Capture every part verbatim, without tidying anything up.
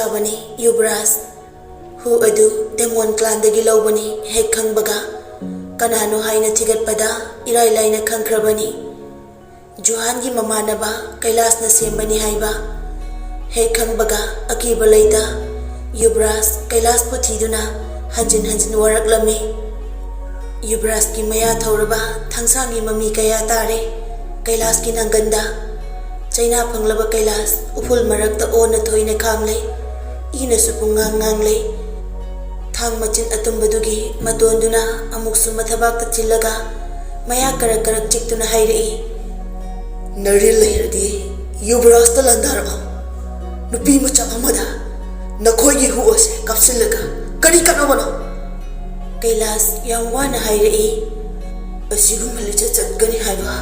ꯇꯥꯕꯅꯤ ꯌꯨꯕꯔꯥꯖ꯫ ꯍꯨ ꯑꯗꯨ ꯗꯦꯃꯣꯟ ꯀ꯭ꯂꯥꯟꯗꯒꯤ ꯂꯧꯕꯅꯤ ꯍꯦꯛ ꯈꯪꯕꯒ, ꯀꯅꯥꯅꯣ ꯍꯥꯏꯅ ꯊꯤꯒꯠꯄꯗ ꯏꯔꯥꯏ ꯂꯥꯏꯅ ꯈꯪꯈ꯭ꯔꯕꯅꯤ꯫ ꯖꯨꯍꯥꯟꯒꯤ ꯃꯃꯥꯟꯅꯕ ꯀꯩꯂꯥꯁꯅ ꯁꯦꯝꯕꯅꯤ ꯍꯥꯏꯕ ꯍꯦꯛ ꯈꯪꯕꯒ, ꯑꯀꯤꯕ ꯂꯩꯇ ꯌꯨꯕꯔꯥꯖ ꯀꯩꯂꯥꯁꯄꯨ ꯊꯤꯗꯨꯅ ꯍꯟꯖꯤꯟ ꯍꯟꯖꯤꯟ ꯋꯥꯔꯛꯂꯝꯃꯤ꯫ ꯌꯨꯕꯔꯥꯖꯀꯤ ꯃꯌꯥ ꯊꯧꯔꯕ ꯊꯥꯡꯁꯥꯡꯒꯤ ꯃꯃꯤ ꯀꯌꯥ ꯇꯥꯔꯦ ꯀꯩꯂꯥꯁꯀꯤ ꯅꯥꯡꯒꯟꯗ꯫ ꯆꯩꯅꯥ ꯐꯪꯂꯕ ꯀꯩꯂꯥꯁ ꯎꯐꯨꯜ ꯃꯔꯛꯇ ꯑꯣꯟꯅ ꯊꯣꯏꯅ ꯈꯥꯡꯂꯦ꯫ ꯏꯅꯁꯨ ꯄꯨꯡꯉꯥꯡ ꯉꯥꯡꯂꯦ꯫ ꯊꯥꯡ ꯃꯆꯤꯟ ꯑꯇꯨꯝꯕꯗꯨꯒꯤ ꯃꯇꯣꯟꯗꯨꯅ ꯑꯃꯨꯛꯁꯨ ꯃꯊꯕꯥꯛꯇ ꯊꯤꯜꯂꯒ ꯃꯌꯥ ꯀꯔꯛ ꯀꯔꯛ ꯆꯤꯛꯇꯨꯅ ꯍꯥꯏꯔꯛꯏ, "ꯅꯔꯤꯜ ꯂꯩꯔꯗꯤ ꯌꯨꯕꯔꯥꯖꯇ ꯂꯥꯟꯗꯥꯔꯛꯑꯣ꯫ ꯅꯨꯄꯤ ꯃꯆꯥ ꯑꯃꯗ ꯅꯈꯣꯏꯒꯤ ꯍꯨ ꯑꯁꯦ ꯀꯥꯞꯁꯤꯜꯂꯒ ꯀꯔꯤ ꯀꯥꯟꯅꯕꯅꯣ?" ꯀꯩꯂꯥꯁ ꯌꯥꯝ ꯋꯥꯅ ꯍꯥꯏꯔꯛꯏ, "ꯑꯁꯤꯒꯨꯝꯕ ꯂꯤꯆꯠ ꯆꯠꯀꯅꯤ ꯍꯥꯏꯕ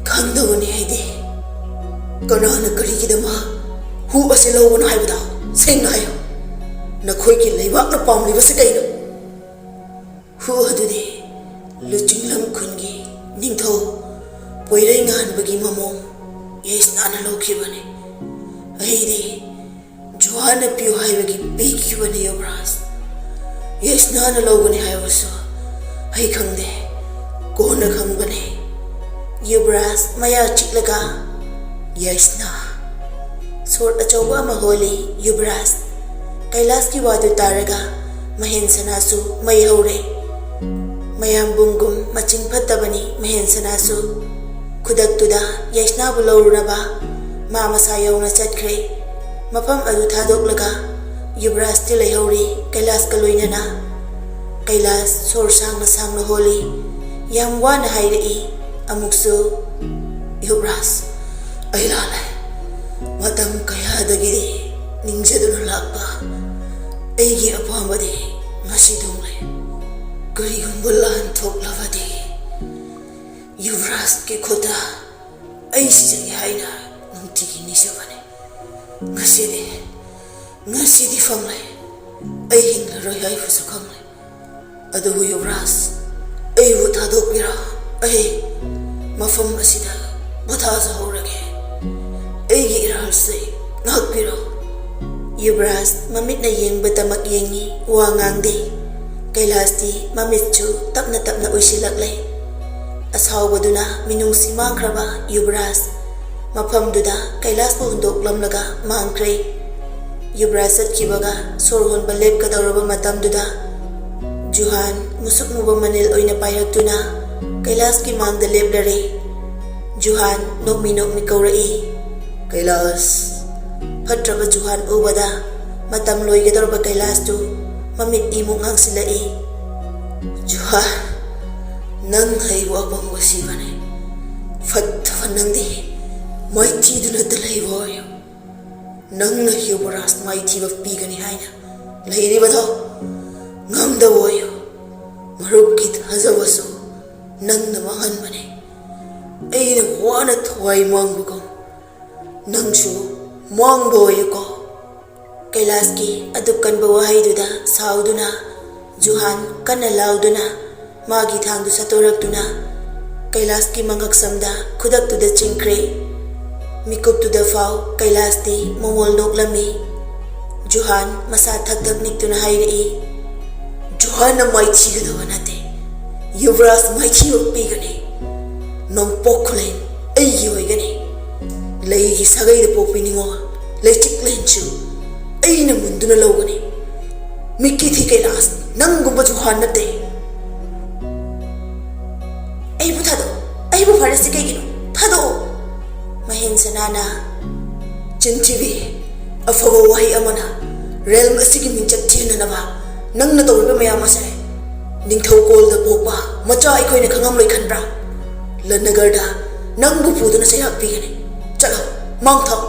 ꯈꯪꯗꯕꯅꯤ ꯑꯩꯗꯤ꯫ ꯀꯅꯥꯅ ꯀꯔꯤꯒꯤꯗꯃꯛ ꯍꯨ ꯑꯁꯤ ꯂꯧꯕꯅꯣ ꯍꯥꯏꯕꯗꯣ ꯁꯦꯡꯅ ꯍꯥꯏꯌꯨ꯫ ꯅꯈꯣꯏꯒꯤ ꯂꯩꯕꯥꯛꯅ ꯄꯥꯝꯂꯤꯕꯁꯤ ꯀꯩꯅꯣ?" ꯍꯨ ꯑꯗꯨꯗꯤ ꯂꯨꯆꯤꯡꯂꯝ ꯈꯨꯟꯒꯤ ꯅꯤꯡꯊꯧ ꯄꯣꯏꯔꯩ ꯉꯥꯟꯕꯒꯤ ꯃꯃꯣꯝ ꯌꯥꯏꯁꯅꯥꯅ ꯂꯧꯈꯤꯕꯅꯤ꯫ ꯑꯩꯗꯤ ꯖꯨꯍꯥꯟꯅ ꯄꯤꯌꯨ ꯍꯥꯏꯕꯒꯤ ꯄꯤꯈꯤꯕꯅꯤ ꯌꯨꯕꯔꯥꯖ꯫ ꯌꯥꯏꯁꯅꯥꯅ ꯂꯧꯒꯅꯤ ꯍꯥꯏꯕꯁꯨ ꯑꯩ ꯈꯪꯗꯦ, ꯀꯣꯟꯅ ꯈꯪꯕꯅꯤ꯫ ꯌꯨꯕꯔꯥꯖ ꯃꯌꯥ ꯆꯤꯛꯂꯒ, "ꯌꯥꯏꯁꯅꯥ!" ꯁꯣꯔ ꯑꯆꯧꯕ ꯑꯃ ꯍꯣꯜꯂꯤ ꯌꯨꯕꯔꯥꯖ꯫ ꯀꯩꯂꯥꯁꯀꯤ ꯋꯥꯗꯨ ꯇꯥꯔꯒ ꯃꯍꯦꯟ ꯁꯅꯥꯁꯨ ꯃꯩ ꯍꯧꯔꯦ꯫ ꯃꯌꯥꯝꯕꯨꯡꯒꯨꯝ ꯃꯆꯤꯡ ꯐꯠꯇꯕꯅꯤ ꯃꯍꯦꯟ ꯁꯅꯥꯁꯨ꯫ ꯈꯨꯗꯛꯇꯨꯗ ꯌꯥꯏꯁꯅꯥꯕꯨ ꯂꯧꯔꯨꯅꯕ ꯃꯥ ꯃꯁꯥ ꯌꯧꯅ ꯆꯠꯈ꯭ꯔꯦ꯫ ꯃꯐꯝ ꯑꯗꯨ ꯊꯥꯗꯣꯛꯂꯒ ꯌꯨꯕꯔꯥꯖꯇꯤ ꯂꯩꯍꯧꯔꯤ ꯀꯩꯂꯥꯁꯀ ꯂꯣꯏꯅꯅ꯫ ꯀꯩꯂꯥꯁ ꯁꯣꯔ ꯁꯥꯡꯅ ꯁꯥꯡꯅ ꯍꯣꯜꯂꯤ꯫ ꯌꯥꯝ ꯋꯥꯅ ꯍꯥꯏꯔꯛꯏ ꯑꯃꯨꯛꯁꯨ, "ꯌꯨꯕꯔꯥꯖ, ꯑꯩ ꯂꯥꯜꯂꯦ꯫ ꯃꯇꯝ ꯀꯌꯥꯗꯒꯤꯗꯤ ꯅꯤꯡꯖꯗꯨꯅ ꯂꯥꯛꯄ ꯑꯩꯒꯤ ꯑꯄꯥꯝꯕꯗꯤ ꯉꯁꯤ ꯊꯨꯡꯂꯦ꯫ ꯀꯔꯤꯒꯨꯝꯕ ꯂꯥꯟ ꯊꯣꯛꯂꯕꯗꯤ ꯌꯨꯕꯔꯥꯖꯀꯤ ꯈꯨꯠꯇ ꯑꯩ ꯁꯤꯖꯒꯦ ꯍꯥꯏꯅ ꯅꯨꯡꯇꯤꯒꯤ ꯅꯤꯖꯕꯅꯤ꯫ ꯉꯁꯤꯗꯤ, ꯉꯁꯤꯗꯤ ꯐꯪꯂꯦ꯫ ꯑꯩ ꯍꯤꯡꯂꯔꯣꯏ ꯍꯥꯏꯕꯁꯨ ꯈꯪꯂꯦ꯫ ꯑꯗꯨꯕꯨ ꯌꯨꯕꯔꯥꯖ, ꯑꯩꯕꯨ ꯊꯥꯗꯣꯛꯄꯤꯔꯣ꯫ ꯑꯩ ꯃꯐꯝ ꯑꯁꯤꯗ ꯄꯣꯊꯥꯖꯍꯧꯔꯒꯦ꯫ ꯑꯩꯒꯤ ꯏꯔꯥꯜꯁꯦ ꯉꯥꯛꯄꯤꯔꯣ꯫" ꯌꯨꯕꯔꯥꯖ ꯃꯃꯤꯠꯅ ꯌꯦꯡꯕꯇꯃꯛ ꯌꯦꯡꯉꯤ, ꯋꯥ ꯉꯥꯡꯗꯦ꯫ ꯀꯩꯂꯥꯁꯇꯤ ꯃꯃꯤꯠꯁꯨ ꯇꯞꯅ ꯇꯞꯅ ꯎꯏꯁꯤꯜꯂꯛꯂꯦ꯫ ꯑꯁꯥꯎꯕꯗꯨꯅ ꯃꯤꯅꯨꯡꯁꯤ ꯃꯥꯡꯈ꯭ꯔꯕ ꯌꯨꯕꯔꯥꯖ ꯃꯐꯝꯗꯨꯗ ꯀꯩꯂꯥꯁꯄꯨ ꯍꯨꯟꯗꯣꯛꯂꯝꯂꯒ ꯃꯥꯡꯈ꯭ꯔꯦ꯫ ꯌꯨꯕꯔꯥꯖ ꯆꯠꯈꯤꯕꯒ ꯁꯣꯔ ꯍꯣꯟꯕ ꯂꯦꯞꯀꯗꯧꯔꯕ ꯃꯇꯝꯗꯨꯗ ꯖꯨꯍꯥꯟ ꯃꯨꯁꯨꯛ ꯃꯨꯕ ꯃꯅꯤꯜ ꯑꯣꯏꯅ ꯄꯥꯏꯔꯛꯇꯨꯅ ꯀꯩꯂꯥꯁꯀꯤ ꯃꯥꯡꯗ ꯂꯦꯞꯂꯔꯦ꯫ ꯖꯨꯍꯥꯟ ꯅꯣꯛꯃꯤ ꯅꯣꯛꯃꯤ ꯀꯧꯔꯛꯏ, "ꯀꯩꯂꯥꯁ!" ꯐꯠꯇ꯭ꯔꯕ ꯖꯨꯍꯥꯟ ꯎꯕꯗ ꯃꯇꯝ ꯂꯣꯏꯒꯗꯧꯔꯕ ꯀꯩꯂꯥꯁꯇꯨ ꯃꯃꯤꯠ ꯏꯃꯨꯛ ꯉꯥꯡꯁꯤꯜꯂꯛꯏ꯫ "ꯖꯨꯍꯥꯟ, ꯅꯪ ꯑꯩꯕꯨ ꯑꯄꯪꯕ ꯁꯤꯕꯅꯦ꯫ ꯐꯠꯇꯕ ꯅꯪꯗꯤ ꯃꯥꯏꯊꯤꯗꯨꯅꯇ ꯂꯩꯕ ꯑꯣꯏꯌꯨ꯫ ꯅꯪꯅ ꯌꯨꯕꯔꯥꯖ ꯃꯥꯏꯊꯤꯕ ꯄꯤꯒꯅꯤ ꯍꯥꯏꯅ ꯂꯩꯔꯤꯕꯗꯣ ꯉꯝꯗꯕ ꯑꯣꯏꯌꯨ꯫ ꯃꯔꯨꯞꯀꯤ ꯊꯥꯖꯕꯁꯨ ꯅꯪꯅ ꯃꯥꯡꯍꯟꯕꯅꯦ꯫ ꯑꯩꯅ ꯋꯥꯅ ꯊꯋꯥꯏ ꯃꯥꯡꯕꯒꯨꯝ ꯅꯪꯁꯨ ꯃꯥꯡꯕ ꯑꯣꯏꯌꯨꯀꯣ꯫" ꯀꯩꯂꯥꯁꯀꯤ ꯑꯗꯨꯛ ꯀꯟꯕ ꯋꯥꯍꯩꯗꯨꯗ ꯁꯥꯎꯗꯨꯅ ꯖꯨꯍꯥꯟ ꯀꯟꯅ ꯂꯥꯎꯗꯨꯅ ꯃꯥꯒꯤ ꯊꯥꯡꯗꯨ ꯁꯠꯇꯣꯔꯛꯇꯨꯅ ꯀꯩꯂꯥꯁꯀꯤ ꯃꯉꯛꯁꯝꯗ ꯈꯨꯗꯛꯇꯨꯗ ꯆꯤꯡꯈ꯭ꯔꯦ꯫ ꯃꯤꯀꯨꯞꯇꯨꯗ ꯐꯥꯎ ꯀꯩꯂꯥꯁꯇꯤ ꯃꯃꯣꯜ ꯅꯣꯛꯂꯝꯃꯤ꯫ ꯖꯨꯍꯥꯟ ꯃꯁꯥ ꯊꯛ ꯊꯛ ꯅꯤꯛꯇꯨꯅ ꯍꯥꯏꯔꯛꯏ, "ꯖꯨꯍꯥꯟꯅ ꯃꯥꯏꯊꯤꯒꯗꯕ ꯅꯠꯇꯦ, ꯌꯨꯕꯔꯥꯖ ꯃꯥꯏꯊꯤꯕ ꯄꯤꯒꯅꯤ꯫ ꯅꯣꯡꯄꯣꯛ ꯈꯨꯂꯦꯟ ꯑꯩꯒꯤ ꯑꯣꯏꯒꯅꯤ꯫ ꯂꯩꯒꯤ ꯁꯥꯒꯩꯗ ꯄꯣꯛꯄꯤ ꯅꯤꯉꯣꯜ ꯂꯩꯆꯤꯛꯂꯦꯟꯁꯨ ꯑꯩꯅ ꯃꯨꯟꯗꯨꯅ ꯂꯧꯒꯅꯤ꯫ ꯃꯤꯀꯤꯊꯤ ꯀꯩꯂꯥꯁ, ꯅꯪꯒꯨꯝꯕ ꯖꯨꯍꯥꯟ ꯅꯠꯇꯦ꯫ ꯑꯩꯕꯨ ꯊꯥꯗꯣꯛꯑꯣ, ꯑꯩꯕꯨ ꯐꯥꯔꯁꯤ ꯀꯩꯒꯤꯅꯣ? ꯊꯥꯗꯣꯛꯑꯣ꯫" ꯃꯍꯦꯟ ꯁꯅꯥꯅ, "ꯆꯤꯟꯊꯤꯕꯤ, ꯑꯐꯕ ꯋꯥꯍꯩ ꯑꯃꯅ ꯔꯦꯜꯝ ꯑꯁꯤꯒꯤ ꯃꯤꯡꯆꯠ ꯊꯤꯍꯟꯅꯅꯕ ꯅꯪꯅ ꯇꯧꯔꯤꯕ ꯃꯌꯥꯝ ꯑꯁꯦ ꯅꯤꯡꯊꯧꯀꯣꯜꯗ ꯄꯣꯛꯄ ꯃꯆꯥ ꯑꯩꯈꯣꯏꯅ ꯈꯪꯉꯝꯂꯣꯏ ꯈꯟꯕ꯭ꯔꯥ? ꯂꯟꯅꯒꯔꯗ ꯅꯪꯕꯨ ꯄꯨꯗꯨꯅ ꯆꯩꯔꯥꯛ ꯄꯤꯒꯅꯤ꯫ ꯆꯠꯂꯣ, ꯃꯥꯡꯊꯧ꯫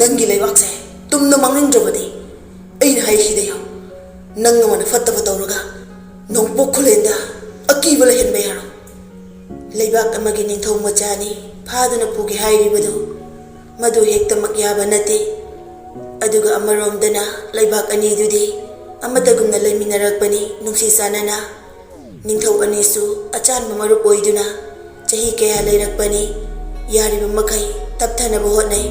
ꯅꯪꯒꯤ ꯂꯩꯕꯥꯛꯁꯦ ꯇꯨꯝꯅ ꯃꯥꯡꯅꯤꯡꯗ꯭ꯔꯕꯗꯤ ꯑꯩꯅ ꯍꯥꯏꯈꯤꯗ ꯌꯥꯎ꯫ ꯅꯪ ꯑꯃꯅ ꯐꯠꯇꯕ ꯇꯧꯔꯒ ꯅꯣꯡꯄꯣꯛ ꯈꯨꯂꯦꯟꯗ ꯑꯀꯤꯕ ꯂꯩꯍꯟꯕ ꯌꯥꯔꯣꯏ꯫ ꯂꯩꯕꯥꯛ ꯑꯃꯒꯤ ꯅꯤꯡꯊꯧ ꯃꯆꯥꯅꯤ ꯐꯥꯗꯨꯅ ꯄꯨꯒꯦ ꯍꯥꯏꯔꯤꯕꯗꯨ ꯃꯗꯨ ꯍꯦꯛꯇꯃꯛ ꯌꯥꯕ ꯅꯠꯇꯦ꯫ ꯑꯗꯨꯒ ꯑꯃꯔꯣꯝꯗꯅ ꯂꯩꯕꯥꯛ ꯑꯅꯤꯗꯨꯗꯤ ꯑꯃꯠꯇꯒꯨꯝꯅ ꯂꯩꯃꯤꯟꯅꯔꯛꯄꯅꯤ, ꯅꯨꯡꯁꯤ ꯆꯥꯟꯅꯅ꯫ ꯅꯤꯡꯊꯧ ꯑꯅꯤꯁꯨ ꯑꯆꯥꯟꯕ ꯃꯔꯨꯞ ꯑꯣꯏꯗꯨꯅ ꯆꯍꯤ ꯀꯌꯥ ꯂꯩꯔꯛꯄꯅꯤ꯫ ꯌꯥꯔꯤꯕ ꯃꯈꯩ ꯇꯞꯊꯅꯕ ꯍꯣꯠꯅꯩ꯫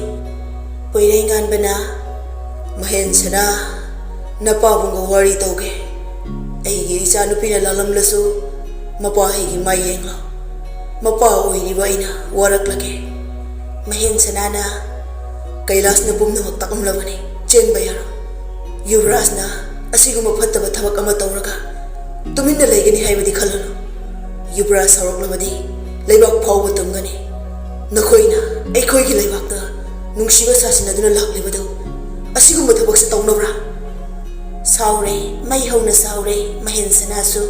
ꯄꯣꯏꯔꯩꯉꯥꯟꯕꯅ "ꯃꯍꯦꯟꯁꯅꯥ, ꯅꯄꯥꯕꯨꯡꯒ ꯋꯥꯔꯤ ꯇꯧꯒꯦ꯫ ꯑꯩꯒꯤ ꯏꯆꯥꯅꯨꯄꯤꯅ ꯂꯥꯜꯂꯝꯂꯁꯨ ꯃꯄꯥ ꯑꯩꯒꯤ ꯃꯥꯏ ꯌꯦꯡꯂꯣ꯫ ꯃꯄꯥ ꯑꯣꯏꯔꯤꯕ ꯑꯩꯅ ꯋꯥꯔꯛꯂꯒꯦ꯫" ꯃꯍꯦꯟꯁꯅꯥꯅ, "ꯀꯩꯂꯥꯁꯅ ꯄꯨꯝꯅꯃꯛ ꯇꯥꯛꯂꯝꯂꯕꯅꯤ, ꯆꯦꯟꯕ ꯌꯥꯔꯣ꯫ ꯌꯨꯕꯔꯥꯖꯅ ꯑꯁꯤꯒꯨꯝꯕ ꯐꯠꯇꯕ ꯊꯕꯛ ꯑꯃ ꯇꯧꯔꯒ ꯇꯨꯃꯤꯟꯅ ꯂꯩꯒꯅꯤ ꯍꯥꯏꯕꯗꯤ ꯈꯜꯂꯨꯅꯨ꯫ ꯌꯨꯕꯔꯥꯖ ꯁꯥꯎꯔꯛꯂꯕꯗꯤ ꯂꯩꯕꯥꯛ ꯐꯥꯎꯕ ꯇꯨꯝꯒꯅꯤ꯫ ꯅꯈꯣꯏꯅ ꯑꯩꯈꯣꯏꯒꯤ ꯂꯩꯕꯥꯛꯇ ꯅꯨꯡꯁꯤꯕ ꯁꯥꯁꯤꯟꯅꯗꯨꯅ ꯂꯥꯛꯂꯤꯕꯗꯨ ꯑꯁꯤꯒꯨꯝꯕ ꯊꯕꯛꯁꯦ ꯇꯧꯅꯕ꯭ꯔꯥ?" ꯁꯥꯎꯔꯦ, ꯃꯩ ꯍꯧꯅ ꯁꯥꯎꯔꯦ ꯃꯍꯦꯟꯁꯅꯥꯁꯨ꯫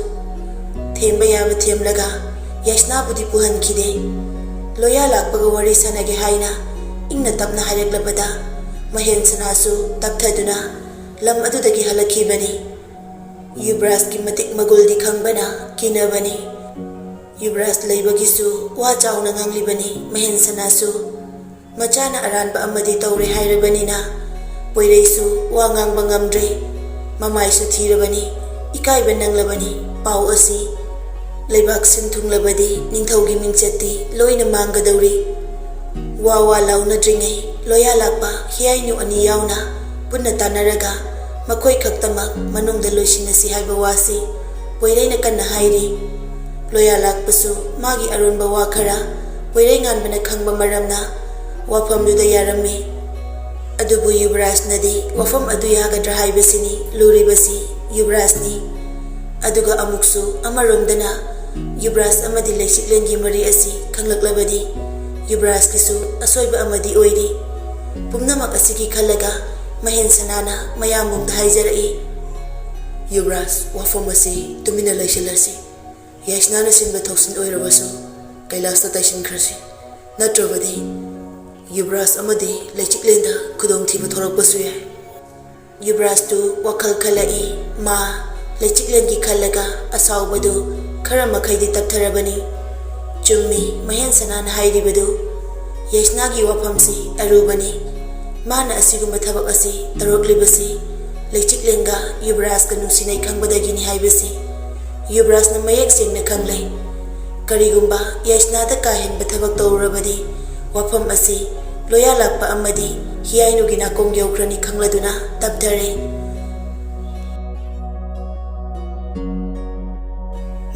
ꯊꯦꯝꯕ ꯌꯥꯕ ꯊꯦꯝꯂꯒ ꯌꯥꯏꯁꯅꯥꯕꯨꯗꯤ ꯄꯨꯍꯟꯈꯤꯗꯦ꯫ ꯂꯣꯌꯥ ꯂꯥꯛꯄꯒ ꯋꯥꯔꯤ ꯁꯥꯟꯅꯒꯦ ꯍꯥꯏꯅ ꯏꯪꯅ ꯇꯞꯅ ꯍꯥꯏꯔꯛꯂꯕꯗ ꯃꯍꯦꯟꯁꯅꯥꯁꯨ ꯇꯞꯊꯗꯨꯅ ꯂꯝ ꯑꯗꯨꯗꯒꯤ ꯍꯜꯂꯛꯈꯤꯕꯅꯤ꯫ ꯌꯨꯕꯔꯥꯖꯀꯤ ꯃꯇꯤꯛ ꯃꯒꯨꯜꯗꯤ ꯈꯪꯕꯅ ꯀꯤꯅꯕꯅꯤ꯫ ꯌꯨꯕꯔꯥꯖ ꯂꯩꯕꯒꯤꯁꯨ ꯋꯥ ꯆꯥꯎꯅ ꯉꯥꯡꯂꯤꯕꯅꯤ ꯃꯍꯦꯟꯁꯅꯥꯁꯨ꯫ ꯃꯆꯥꯅ ꯑꯔꯥꯟꯕ ꯑꯃꯗꯤ ꯇꯧꯔꯦ ꯍꯥꯏꯔꯕꯅꯤꯅ ꯄꯣꯏꯔꯩꯁꯨ ꯋꯥ ꯉꯥꯡꯕ ꯉꯝꯗ꯭ꯔꯦ꯫ ꯃꯃꯥꯏꯁꯨ ꯊꯤꯔꯕꯅꯤ, ꯏꯀꯥꯏꯕ ꯅꯪꯂꯕꯅꯤ꯫ ꯄꯥꯎ ꯑꯁꯤ ꯂꯩꯕꯥꯛ ꯁꯤꯟ ꯊꯨꯡꯂꯕꯗꯤ ꯅꯤꯡꯊꯧꯒꯤ ꯃꯤꯡꯆꯠꯇꯤ ꯂꯣꯏꯅ ꯃꯥꯡꯒꯗꯧꯔꯤ꯫ ꯋꯥ ꯋꯥ ꯂꯥꯎꯅꯗ꯭ꯔꯤꯉꯩ ꯂꯣꯌꯥ ꯂꯥꯛꯄ ꯍꯤꯌꯥꯏꯅꯨ ꯑꯅꯤ ꯌꯥꯎꯅ ꯄꯨꯟꯅ ꯇꯥꯟꯅꯔꯒ ꯃꯈꯣꯏ ꯈꯛꯇꯃꯛ ꯃꯅꯨꯡꯗ ꯂꯣꯏꯁꯤꯟꯅꯁꯤ ꯍꯥꯏꯕ ꯋꯥꯁꯤ ꯄꯣꯏꯔꯩꯅ ꯀꯟꯅ ꯍꯥꯏꯔꯤ꯫ ꯂꯣꯌꯥ ꯂꯥꯛꯄꯁꯨ ꯃꯥꯒꯤ ꯑꯔꯣꯟꯕ ꯋꯥ ꯈꯔ ꯄꯣꯏꯔꯩ ꯉꯥꯟꯕꯅ ꯈꯪꯕ ꯃꯔꯝꯅ ꯋꯥꯐꯝꯗꯨꯗ ꯌꯥꯔꯝꯃꯤ꯫ ꯑꯗꯨꯕꯨ ꯌꯨꯕꯔꯥꯖꯅꯗꯤ ꯋꯥꯐꯝ ꯑꯗꯨ ꯌꯥꯒꯗ꯭ꯔꯥ ꯍꯥꯏꯕꯁꯤꯅꯤ ꯂꯨꯔꯤꯕꯁꯤ ꯌꯨꯕꯔꯥꯖꯅꯤ꯫ ꯑꯗꯨꯒ ꯑꯃꯨꯛꯁꯨ ꯑꯃꯔꯣꯝꯗꯅ ꯌꯨꯕꯔꯥꯖ ꯑꯃꯗꯤ ꯂꯩꯆꯤꯛꯂꯦꯟꯒꯤ ꯃꯔꯤ ꯑꯁꯤ ꯈꯪꯂꯛꯂꯕꯗꯤ ꯌꯨꯕꯔꯥꯖꯀꯤꯁꯨ ꯑꯁꯣꯏꯕ ꯑꯃꯗꯤ ꯑꯣꯏꯔꯤ꯫ ꯄꯨꯝꯅꯃꯛ ꯑꯁꯤꯒꯤ ꯈꯜꯂꯒ ꯃꯍꯦꯟ ꯁꯅꯥꯅ ꯃꯌꯥꯝꯕꯨꯡꯗ ꯍꯥꯏꯖꯔꯛꯏ, "ꯌꯨꯕꯔꯥꯖ, ꯋꯥꯐꯝ ꯑꯁꯤ ꯇꯨꯃꯤꯟꯅ ꯂꯩꯁꯤꯜꯂꯁꯤ꯫ ꯌꯥꯏꯁꯅꯥꯅ ꯁꯤꯟꯕ ꯊꯧꯁꯤꯟ ꯑꯣꯏꯔꯕꯁꯨ ꯀꯩꯂꯥꯁꯇ ꯇꯩꯁꯤꯟꯈ꯭ꯔꯁꯤ꯫ ꯅꯠꯇ꯭ꯔꯕꯗꯤ ꯌꯨꯕꯔꯥꯖ ꯑꯃꯗꯤ ꯂꯩꯆꯤꯛꯂꯦꯟꯗ ꯈꯨꯗꯣꯡꯊꯤꯕ ꯊꯣꯔꯛꯄꯁꯨ ꯌꯥꯏ꯫" ꯌꯨꯕꯔꯥꯖꯇꯨ ꯋꯥꯈꯜ ꯈꯜꯂꯛꯏ꯫ ꯃꯥ ꯂꯩꯆꯤꯛꯂꯦꯟꯒꯤ ꯈꯜꯂꯒ ꯑꯁꯥꯎꯕꯗꯨ ꯈꯔ ꯃꯈꯩꯗꯤ ꯇꯞꯊꯔꯕꯅꯤ꯫ ꯆꯨꯝꯃꯤ, ꯃꯍꯦꯟ ꯁꯅꯥꯅ ꯍꯥꯏꯔꯤꯕꯗꯨ꯫ ꯌꯥꯏꯁꯅꯥꯒꯤ ꯋꯥꯐꯝꯁꯤ ꯑꯔꯨꯕꯅꯤ꯫ ꯃꯥꯅ ꯑꯁꯤꯒꯨꯝꯕ ꯊꯕꯛ ꯑꯁꯤ ꯇꯧꯔꯛꯂꯤꯕꯁꯤ ꯂꯩꯆꯤꯛꯂꯦꯟꯒ ꯌꯨꯕꯔꯥꯖꯀ ꯅꯨꯡꯁꯤꯅꯩ ꯈꯪꯕꯗꯒꯤꯅꯤ ꯍꯥꯏꯕꯁꯤ ꯌꯨꯕꯔꯥꯖꯅ ꯃꯌꯦꯛ ꯁꯦꯡꯅ ꯈꯪꯂꯦ꯫ ꯀꯔꯤꯒꯨꯝꯕ ꯌꯥꯏꯁꯅꯥꯗ ꯀꯥ ꯍꯦꯟꯕ ꯊꯕꯛ ꯇꯧꯔꯨꯔꯕꯗꯤ ꯋꯥꯐꯝ ꯑꯁꯤ ꯂꯣꯌꯥ ꯂꯥꯛꯄ ꯑꯃꯗꯤ ꯍꯤꯌꯥꯏꯅꯨꯒꯤ ꯅꯥꯀꯣꯡ ꯌꯧꯈ꯭ꯔꯅꯤ ꯈꯪꯂꯗꯨꯅ ꯇꯞꯊꯔꯦ꯫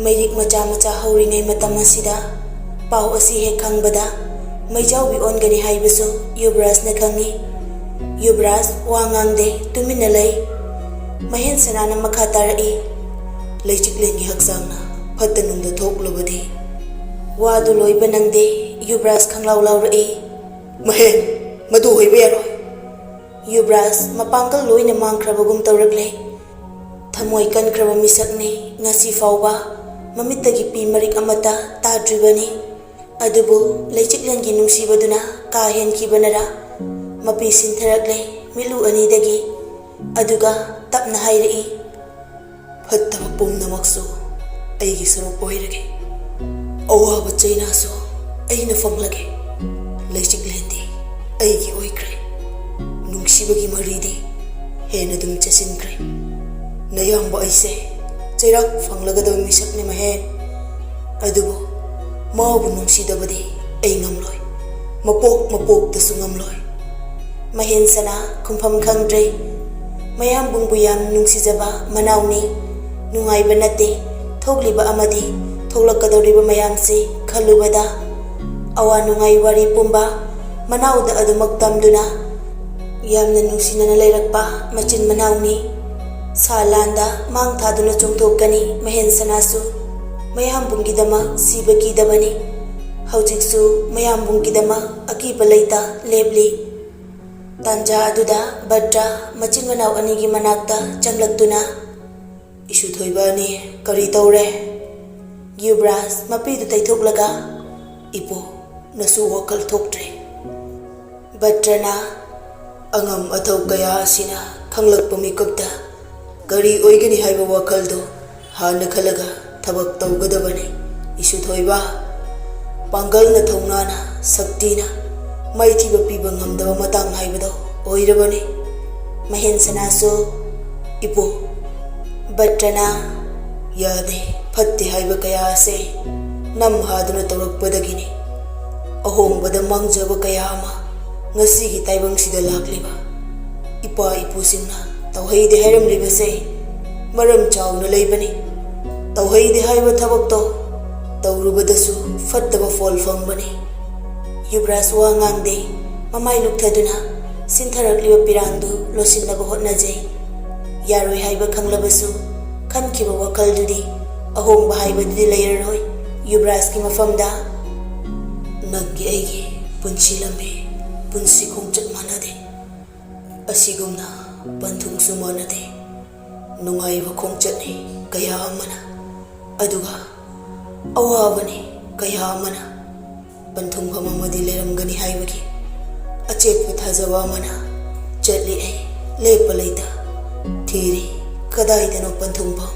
ꯃꯩꯔꯤꯛ ꯃꯆꯥ ꯃꯆꯥ ꯍꯧꯔꯤꯉꯩ ꯃꯇꯝ ꯑꯁꯤꯗ ꯄꯥꯎ ꯑꯁꯤ ꯍꯦꯛ ꯈꯪꯕꯗ ꯃꯩꯖꯥꯎꯕꯤ ꯑꯣꯟꯒꯅꯤ ꯍꯥꯏꯕꯁꯨ ꯌꯨꯕꯔꯥꯖꯅ ꯈꯪꯏ꯫ ꯌꯨꯕꯔꯥꯖ ꯋꯥ ꯉꯥꯡꯗꯦ, ꯇꯨꯃꯤꯟꯅ ꯂꯩ꯫ ꯃꯍꯦꯟ ꯁꯅꯥꯅ ꯃꯈꯥ ꯇꯥꯔꯛꯏ, "ꯂꯩꯆꯤꯛꯂꯦꯟꯒꯤ ꯍꯛꯆꯥꯡꯅ ꯐꯠꯇ ꯅꯨꯡꯗ ꯊꯣꯛꯂꯕꯗꯤ?" ꯋꯥꯗꯨ ꯂꯣꯏꯕ ꯅꯪꯗꯦ, ꯌꯨꯕꯔꯥꯖ ꯈꯪꯂꯥꯎ ꯂꯥꯎꯔꯛꯏ, "ꯃꯍꯦꯟ, ꯃꯗꯨ ꯑꯣꯏꯕ ꯌꯥꯔꯣꯏ!" ꯌꯨꯕꯔꯥꯖ ꯃꯄꯥꯡꯒꯜ ꯂꯣꯏꯅ ꯃꯥꯡꯈ꯭ꯔꯕꯒꯨꯝ ꯇꯧꯔꯛꯂꯦ꯫ ꯊꯃꯣꯏ ꯀꯟꯈ꯭ꯔꯕ ꯃꯤꯁꯛꯅꯤ, ꯉꯁꯤ ꯐꯥꯎꯕ ꯃꯃꯤꯠꯇꯒꯤ ꯄꯤ ꯃꯔꯤꯛ ꯑꯃꯠꯇ ꯇꯥꯗ꯭ꯔꯤꯕꯅꯤ꯫ ꯑꯗꯨꯕꯨ ꯂꯩꯆꯤꯛꯂꯦꯟꯒꯤ ꯅꯨꯡꯁꯤꯕꯗꯨꯅ ꯀꯥ ꯍꯦꯟꯈꯤꯕꯅꯔ ꯃꯄꯤ ꯁꯤꯟꯊꯔꯛꯂꯦ ꯃꯤꯠꯂꯨ ꯑꯅꯤꯗꯒꯤ꯫ ꯑꯗꯨꯒ ꯇꯞꯅ ꯍꯥꯏꯔꯛꯏ, "ꯐꯠꯇꯕ ꯄꯨꯝꯅꯃꯛꯁꯨ ꯑꯩꯒꯤ ꯁꯔꯨꯛ ꯑꯣꯏꯔꯒꯦ꯫ ꯑꯋꯥꯕ ꯆꯩꯅꯥꯁꯨ ꯑꯩꯅ ꯐꯪꯂꯒꯦ꯫ ꯂꯩꯆꯤꯛꯂꯦꯟꯗꯤ ꯑꯩꯒꯤ ꯑꯣꯏꯈ꯭ꯔꯦ꯫ ꯅꯨꯡꯁꯤꯕꯒꯤ ꯃꯔꯤꯗꯤ ꯍꯦꯟꯅ ꯑꯗꯨꯝ ꯆꯦꯁꯤꯟꯈ꯭ꯔꯦ꯫ ꯅꯌꯥꯝꯕ ꯑꯩꯁꯦ ꯆꯩꯔꯥꯛ ꯐꯪꯂꯒꯗꯕ ꯃꯤꯁꯛꯅꯤ ꯃꯍꯦꯟ꯫ ꯑꯗꯨꯕꯨ ꯃꯥꯕꯨ ꯅꯨꯡꯁꯤꯗꯕꯗꯤ ꯑꯩ ꯉꯝꯂꯣꯏ꯫ ꯃꯄꯣꯛ ꯃꯄꯣꯛꯇꯁꯨ ꯉꯝꯂꯣꯏ꯫" ꯃꯍꯦꯟ ꯁꯅꯥ ꯈꯨꯝꯐꯝ ꯈꯪꯗ꯭ꯔꯦ꯫ ꯃꯌꯥꯝꯕꯨꯡꯕꯨ ꯌꯥꯝ ꯅꯨꯡꯁꯤꯖꯕ ꯃꯅꯥꯎꯅꯤ꯫ ꯅꯨꯡꯉꯥꯏꯕ ꯅꯠꯇꯦ ꯊꯣꯛꯂꯤꯕ ꯑꯃꯗꯤ ꯊꯣꯛꯂꯛꯀꯗꯧꯔꯤꯕ ꯃꯌꯥꯝꯁꯤ ꯈꯜꯂꯨꯕꯗ꯫ ꯑꯋꯥ ꯅꯨꯡꯉꯥꯏ ꯋꯥꯔꯤ ꯄꯨꯝꯕ ꯃꯅꯥꯎꯗ ꯑꯗꯨꯃꯛ ꯇꯝꯗꯨꯅ ꯌꯥꯝꯅ ꯅꯨꯡꯁꯤꯅꯅ ꯂꯩꯔꯛꯄ ꯃꯆꯤꯟ ꯃꯅꯥꯎꯅꯤ꯫ ꯁꯥ ꯂꯥꯟꯗ ꯃꯥꯡ ꯊꯥꯗꯨꯅ ꯆꯣꯡꯊꯣꯛꯀꯅꯤ ꯃꯍꯦꯟ ꯁꯅꯥꯁꯨ꯫ ꯃꯌꯥꯝꯕꯨꯡꯒꯤꯗꯃꯛ ꯁꯤꯕ ꯀꯤꯗꯕꯅꯤ꯫ ꯍꯧꯖꯤꯛꯁꯨ ꯃꯌꯥꯝꯕꯨꯡꯒꯤꯗꯃꯛ ꯑꯀꯤꯕ ꯂꯩꯇ ꯂꯦꯞꯂꯤ꯫ ꯇꯥꯟꯖꯥ ꯑꯗꯨꯗ ꯚꯠꯇ꯭ꯔ ꯃꯆꯤꯟ ꯃꯅꯥꯎ ꯑꯅꯤꯒꯤ ꯃꯅꯥꯛꯇ ꯆꯪꯂꯛꯇꯨꯅ, "ꯏꯁꯨꯊꯣꯏꯕ ꯑꯅꯤ, ꯀꯔꯤ ꯇꯧꯔꯦ?" ꯌꯨꯕꯔꯥꯖ ꯃꯄꯤꯗꯨ ꯇꯩꯊꯣꯛꯂꯒ, "ꯏꯄꯨ, ꯅꯁꯨ ꯋꯥꯈꯜ ꯊꯣꯛꯇ꯭ꯔꯦ꯫" ꯚꯠꯇ꯭ꯔꯅ, "ꯑꯉꯝ ꯑꯊꯧ ꯀꯌꯥ ꯑꯁꯤꯅ ꯈꯪꯂꯛꯄ ꯃꯤꯀꯨꯞꯇ ꯀꯔꯤ ꯑꯣꯏꯒꯅꯤ ꯍꯥꯏꯕ ꯋꯥꯈꯜꯗꯨ ꯍꯥꯟꯅ ꯈꯜꯂꯒ ꯊꯕꯛ ꯇꯧꯒꯗꯕꯅꯤ꯫ ꯏꯁꯨꯊꯣꯏꯕ, ꯄꯥꯡꯒꯜꯅ, ꯊꯧꯅꯥꯅ, ꯁꯛꯇꯤꯅ ꯃꯥꯏꯊꯤꯕ ꯄꯤꯕ ꯉꯝꯗꯕ ꯃꯇꯥꯡ ꯍꯥꯏꯕꯗꯣ ꯑꯣꯏꯔꯕꯅꯤ꯫" ꯃꯍꯦꯟ ꯁꯅꯥꯁꯨ, "ꯏꯄꯨ, ꯚꯠꯇ꯭ꯔꯅ ꯌꯥꯗꯦ, ꯐꯠꯇꯦ ꯍꯥꯏꯕ ꯀꯌꯥ ꯑꯁꯦ ꯅꯝ ꯍꯥꯗꯨꯅ ꯇꯧꯔꯛꯄꯗꯒꯤꯅꯤ꯫ ꯑꯍꯣꯡꯕꯗ ꯃꯥꯡꯖꯕ ꯀꯌꯥ ꯑꯃ ꯉꯁꯤꯒꯤ ꯇꯥꯏꯕꯪꯁꯤꯗ ꯂꯥꯛꯂꯤꯕ ꯏꯄꯥ ꯏꯄꯨꯁꯤꯡꯅ ꯇꯧꯍꯩꯗꯦ ꯍꯥꯏꯔꯝꯂꯤꯕꯁꯦ ꯃꯔꯝ ꯆꯥꯎꯅ ꯂꯩꯕꯅꯤ꯫ ꯇꯧꯍꯩꯗꯦ ꯍꯥꯏꯕ ꯊꯕꯛꯇꯣ ꯇꯧꯔꯨꯕꯗꯁꯨ ꯐꯠꯇꯕ ꯐꯣꯜ ꯐꯪꯕꯅꯤ꯫ ꯌꯨꯕꯔꯥꯖ ꯋꯥ ꯉꯥꯡꯗꯦ꯫ ꯃꯃꯥꯏ ꯂꯨꯞꯊꯗꯨꯅ ꯁꯤꯟꯊꯔꯛꯂꯤꯕ ꯄꯤꯔꯥꯡꯗꯨ ꯂꯣꯠꯁꯤꯟꯅꯕ ꯍꯣꯠꯅꯖꯩ꯫ ꯌꯥꯔꯣꯏ ꯍꯥꯏꯕ ꯈꯪꯂꯕꯁꯨ ꯈꯟꯈꯤꯕ ꯋꯥꯈꯜꯗꯨꯗꯤ ꯑꯍꯣꯡꯕ ꯍꯥꯏꯕꯗꯨꯗꯤ ꯂꯩꯔꯔꯣꯏ꯫ ꯌꯨꯕꯔꯥꯖꯀꯤ ꯃꯐꯝꯗ ꯅꯪꯒꯤ ꯑꯩꯒꯤ ꯄꯨꯟꯁꯤ ꯂꯝꯕꯤ, ꯄꯨꯟꯁꯤ ꯈꯣꯡꯆꯠ ꯃꯥꯟꯅꯗꯦ꯫ ꯑꯁꯤꯒꯨꯝꯅ ꯄꯟꯊꯨꯡꯁꯨ ꯃꯥꯟꯅꯗꯦ꯫ ꯅꯨꯡꯉꯥꯏꯕ ꯈꯣꯡꯆꯠꯅꯤ ꯀꯌꯥ ꯑꯃꯅ, ꯑꯗꯨꯒ ꯑꯋꯥꯕꯅꯤ ꯀꯌꯥ ꯑꯃꯅ꯫ ꯄꯟꯊꯨꯡꯐꯝ ꯑꯃꯗꯤ ꯂꯩꯔꯝꯒꯅꯤ ꯍꯥꯏꯕꯒꯤ ꯑꯆꯦꯠꯄ ꯊꯥꯖꯕ ꯑꯃꯅ ꯆꯠꯂꯤ ꯑꯩ, ꯂꯦꯞꯄ ꯂꯩꯇ ꯊꯤꯔꯤ꯫ ꯀꯗꯥꯏꯗꯅꯣ ꯄꯟꯊꯨꯡꯐꯝ?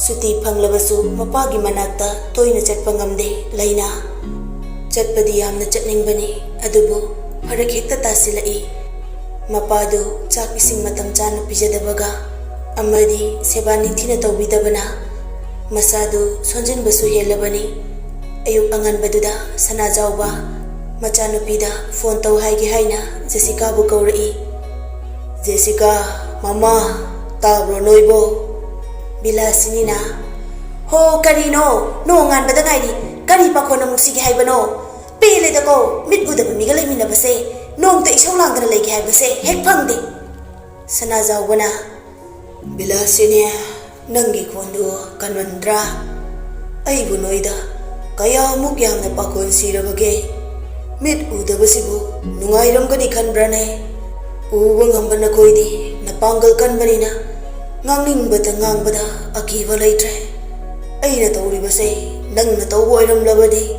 ꯁꯨꯇꯤ ꯐꯪꯂꯕꯁꯨ ꯃꯄꯥꯒꯤ ꯃꯅꯥꯛꯇ ꯇꯣꯏꯅ ꯆꯠꯄ ꯉꯝꯗꯦ ꯂꯩꯅꯥ꯫ ꯆꯠꯄꯗꯤ ꯌꯥꯝꯅ ꯆꯠꯅꯤꯡꯕꯅꯤ, ꯑꯗꯨꯕꯨ ꯐꯔꯛ ꯍꯦꯛꯇ ꯇꯥꯁꯤꯜꯂꯛꯏ꯫ ꯃꯄꯥꯗꯨ ꯆꯥꯛ ꯏꯁꯤꯡ ꯃꯇꯝ ꯆꯥꯅ ꯄꯤꯖꯗꯕꯒ ꯑꯃꯗꯤ ꯁꯦꯕꯥ ꯅꯤꯡꯊꯤꯅ ꯇꯧꯕꯤꯗꯕꯅ ꯃꯁꯥꯗꯨ ꯁꯣꯟꯖꯤꯟꯕꯁꯨ ꯍꯦꯜꯂꯕꯅꯤ꯫ ꯑꯌꯨꯛ ꯑꯉꯟꯕꯗꯨꯗ ꯁꯅꯥꯖꯥꯎꯕ ꯃꯆꯥꯅꯨꯄꯤꯗ ꯐꯣꯟ ꯇꯧ ꯍꯥꯏꯒꯦ ꯍꯥꯏꯅ ꯖꯦꯁꯤꯀꯥꯕꯨ ꯀꯧꯔꯛꯏ꯫ "ꯖꯦꯁꯤꯀꯥ, ꯃꯃꯥ, ꯇꯥꯕ꯭ꯔꯣ ꯅꯣꯏꯕꯣ?" ꯕꯤꯂꯥꯁꯤꯅꯤꯅ, "ꯍꯣ, ꯀꯔꯤꯅꯣ? ꯅꯣꯡꯉꯥꯟꯕꯗ ꯉꯥꯏꯔꯤ꯫ ꯀꯔꯤ ꯄꯥꯈꯣꯟ ꯑꯃꯨꯛ ꯁꯤꯒꯦ ꯍꯥꯏꯕꯅꯣ? ꯄꯦꯜꯂꯦꯗꯀꯣ, ꯃꯤꯠ ꯎꯗꯕ ꯃꯤꯒ ꯂꯩꯃꯤꯟꯅꯕꯁꯦ꯫ ꯅꯣꯡꯃꯇ ꯏꯁꯧ ꯂꯥꯡꯗꯅ ꯂꯩꯒꯦ ꯍꯥꯏꯕꯁꯦ ꯍꯦꯛ ꯐꯪꯗꯦ꯫" ꯁꯅꯥꯖꯥꯎꯕꯅ, "ꯕꯤꯂꯥꯁꯤꯅꯤ, ꯅꯪꯒꯤ ꯈꯣꯟꯗꯨ ꯀꯟꯃꯟꯗ꯭ꯔꯥ? ꯑꯩꯕꯨ ꯅꯣꯏꯗ ꯀꯌꯥꯃꯨꯛ ꯌꯥꯝꯅ ꯄꯥꯈꯣꯟ ꯁꯤꯔꯕꯒꯦ? ꯃꯤꯠ ꯎꯗꯕꯁꯤꯕꯨ ꯅꯨꯡꯉꯥꯏꯔꯝꯒꯅꯤ ꯈꯟꯕ꯭ꯔꯥꯅꯦ? ꯎꯕ ꯉꯝꯕ ꯅꯈꯣꯏꯗꯤ ꯅꯄꯥꯡꯒꯜ ꯀꯟꯕꯅꯤꯅ ꯉꯥꯡꯅꯤꯡꯕꯇ ꯉꯥꯡꯕꯗ ꯑꯀꯤꯕ ꯂꯩꯇ꯭ꯔꯦ꯫ ꯑꯩꯅ ꯇꯧꯔꯤꯕꯁꯦ ꯅꯪꯅ ꯇꯧꯕ ꯑꯣꯏꯔꯝꯂꯕꯗꯤ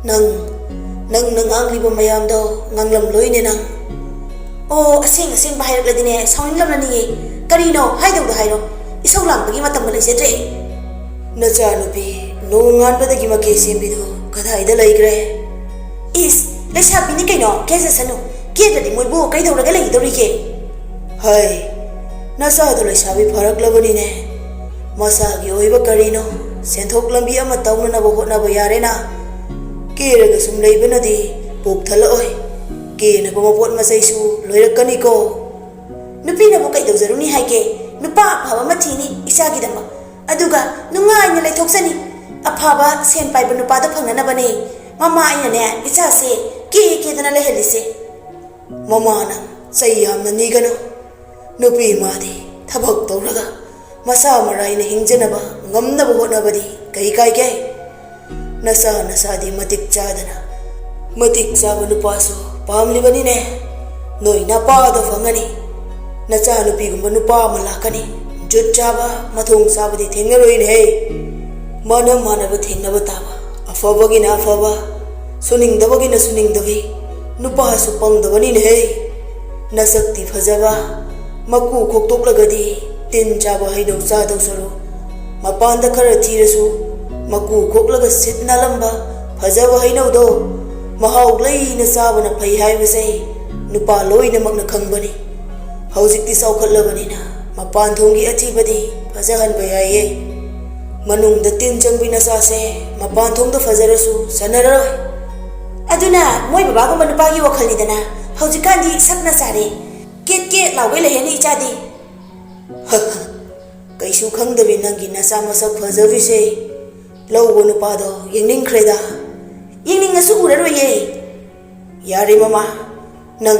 ꯅꯪ, ꯅꯪꯅ ꯉꯥꯡꯂꯤꯕ ꯃꯌꯥꯝꯗꯣ ꯉꯥꯡꯂꯝꯂꯣꯏꯅꯦ ꯅꯪ꯫" "ꯑꯣ, ꯑꯁꯦꯡ ꯑꯁꯦꯡꯕ ꯍꯥꯏꯔꯛꯂꯗꯤꯅꯦ ꯁꯥꯎꯅꯤꯡꯂꯝꯂꯅꯤꯌꯦ꯫ ꯀꯔꯤꯅꯣ? ꯍꯥꯏꯗꯧꯗ ꯍꯥꯏꯔꯣ꯫ ꯏꯁꯧ ꯂꯥꯡꯕꯒꯤ ꯃꯇꯝꯒ ꯂꯩꯖꯗ꯭ꯔꯦ ꯑꯩ꯫" "ꯅꯆꯥꯅꯨꯄꯤ ꯅꯣꯡꯉꯥꯟꯕꯗꯒꯤ ꯃꯀꯦ ꯁꯦꯝꯕꯤꯗꯨ ꯀꯗꯥꯏꯗ ꯂꯩꯈ꯭ꯔꯦ?" "ꯏꯁ, ꯂꯩꯁꯥꯕꯤꯅꯤ ꯀꯩꯅꯣ, ꯀꯦꯖꯁꯅꯨ꯫ ꯀꯦꯗ꯭ꯔꯗꯤ ꯃꯣꯏꯕꯨ ꯀꯩꯗꯧꯔꯒ ꯂꯩꯒꯗꯧꯔꯤꯒꯦ?" "ꯍꯩ, ꯅꯆꯥꯗꯣ ꯂꯩꯁꯥꯕꯤ ꯐꯥꯔꯛꯂꯕꯅꯤꯅꯦ꯫ ꯃꯁꯥꯒꯤ ꯑꯣꯏꯕ ꯀꯔꯤꯅꯣ ꯁꯦꯟꯊꯣꯛ ꯂꯝꯕꯤ ꯑꯃ ꯇꯧꯅꯅꯕ ꯍꯣꯠꯅꯕ ꯌꯥꯔꯦꯅ꯫ ꯀꯦꯔꯒ ꯁꯨꯝ ꯂꯩꯕꯅꯗꯤ ꯄꯨꯛ ꯊꯜꯂꯛꯑꯣꯏ꯫ ꯀꯦꯅꯕ ꯃꯄꯣꯠ ꯃꯆꯩꯁꯨ ꯂꯣꯏꯔꯛꯀꯅꯤꯀꯣ꯫ ꯅꯨꯄꯤꯅꯕꯨ ꯀꯩꯗꯧꯖꯔꯨꯅꯤ ꯍꯥꯏꯒꯦ? ꯅꯨꯄꯥ ꯑꯐꯕ ꯑꯃ ꯊꯤꯅꯤ ꯏꯆꯥꯒꯤꯗꯃꯛ, ꯑꯗꯨꯒ ꯅꯨꯡꯉꯥꯏꯅ ꯂꯩꯊꯣꯛꯆꯅꯤ꯫ ꯑꯐꯕ ꯁꯦꯟ ꯄꯥꯏꯕ ꯅꯨꯄꯥꯗꯣ ꯐꯪꯅꯅꯕꯅꯦ ꯃꯃꯥ ꯑꯩꯅꯅꯦ ꯏꯆꯥꯁꯦ ꯀꯦ ꯀꯦꯗꯅ ꯂꯩꯍꯜꯂꯤꯁꯦ꯫ ꯃꯃꯥꯅ ꯆꯩ ꯌꯥꯝꯅ ꯅꯤꯒꯅꯨ꯫ ꯅꯨꯄꯤ ꯃꯥꯗꯤ ꯊꯕꯛ ꯇꯧꯔꯒ ꯃꯁꯥ ꯃꯔꯥꯏꯅ ꯍꯤꯡꯖꯅꯕ ꯉꯝꯅꯕ ꯍꯣꯠꯅꯕꯗꯤ ꯀꯩ ꯀꯥꯏꯒꯦ? ꯅꯁꯥ ꯅꯁꯥꯗꯤ ꯃꯇꯤꯛ ꯆꯥꯗꯅ ꯃꯇꯤꯛ ꯆꯥꯕ ꯅꯨꯄꯥꯁꯨ ꯄꯥꯝꯂꯤꯕꯅꯤꯅꯦ꯫ ꯅꯣꯏ ꯅꯄꯥꯗ ꯐꯪꯒꯅꯤ꯫ ꯅꯆꯥꯅꯨꯄꯤꯒꯨꯝꯕ ꯅꯨꯄꯥ ꯑꯃ ꯂꯥꯛꯀꯅꯤ꯫ ꯖꯨꯠ ꯆꯥꯕ, ꯃꯊꯣꯡ ꯆꯥꯕꯗꯤ ꯊꯦꯡꯅꯔꯣꯏꯅꯦꯍꯦ꯫ ꯃꯥꯅ ꯃꯥꯟꯅꯕ ꯊꯦꯡꯅꯕ ꯇꯥꯕ꯫ ꯑꯐꯕꯒꯤꯅ ꯑꯐꯕ, ꯁꯨꯅꯤꯡꯗꯕꯒꯤꯅ ꯁꯨꯅꯤꯡꯗꯕꯤ꯫ ꯅꯨꯄꯥꯁꯨ ꯄꯪꯗꯕꯅꯤꯅꯦꯍꯦ꯫ ꯅꯁꯛꯇꯤ ꯐꯖꯕ, ꯃꯀꯨ ꯈꯣꯛꯇꯣꯛꯂꯒꯗꯤ ꯇꯤꯟ ꯆꯥꯕ ꯍꯩꯅꯧ ꯆꯥꯗꯧ ꯁꯔꯨꯛ, ꯃꯄꯥꯟꯗ ꯈꯔ ꯊꯤꯔꯁꯨ ꯃꯀꯨ ꯈꯣꯛꯂꯒ ꯁꯤꯠ ꯅꯥꯜꯂꯝꯕ ꯐꯖꯕ ꯍꯩꯅꯧꯗꯣ ꯃꯍꯥꯎ ꯂꯩꯅ ꯆꯥꯕꯅ ꯐꯩ ꯍꯥꯏꯕꯁꯦ ꯅꯨꯄꯥ ꯂꯣꯏꯅꯃꯛꯅ ꯈꯪꯕꯅꯤ꯫ ꯍꯧꯖꯤꯛꯇꯤ ꯆꯥꯎꯈꯠꯂꯕꯅꯤꯅ ꯃꯄꯥꯟ ꯊꯣꯡꯒꯤ ꯑꯊꯤꯕꯗꯤ ꯐꯖꯍꯟꯕ ꯌꯥꯏꯌꯦ꯫ ꯃꯅꯨꯡꯗ ꯇꯤꯟ ꯆꯪꯕꯤ ꯅꯆꯥꯁꯦ ꯃꯄꯥꯟ ꯊꯣꯡꯗ ꯐꯖꯔꯁꯨ ꯆꯟꯅꯔꯔꯣꯏ꯫ ꯑꯗꯨꯅ ꯃꯣꯏ ꯕꯕꯥꯒꯨꯝꯕ ꯅꯨꯄꯥꯒꯤ ꯋꯥꯈꯜꯅꯤꯗꯅ꯫ ꯍꯧꯖꯤꯛꯀꯥꯟꯗꯤ ꯁꯛꯅ ꯆꯥꯔꯦ꯫ ꯀꯦꯠ ꯀꯦꯠ ꯂꯥꯎꯒꯩ ꯂꯩꯍꯦꯅꯦ ꯏꯆꯥꯗꯤ꯫ ꯀꯩꯁꯨ ꯈꯪꯗꯕꯤ ꯅꯪꯒꯤ ꯅꯆꯥ ꯃꯁꯛ ꯐꯖꯕꯤꯁꯦ ꯂꯧꯕ ꯅꯨꯄꯥꯗꯣ ꯌꯦꯡꯅꯤꯡꯈ꯭ꯔꯦꯗ꯫ ꯌꯦꯡꯅꯤꯡꯉꯁꯨ ꯎꯔꯔꯣꯏꯌꯦ꯫ ꯌꯥꯔꯦ ꯃꯃꯥ, ꯅꯪ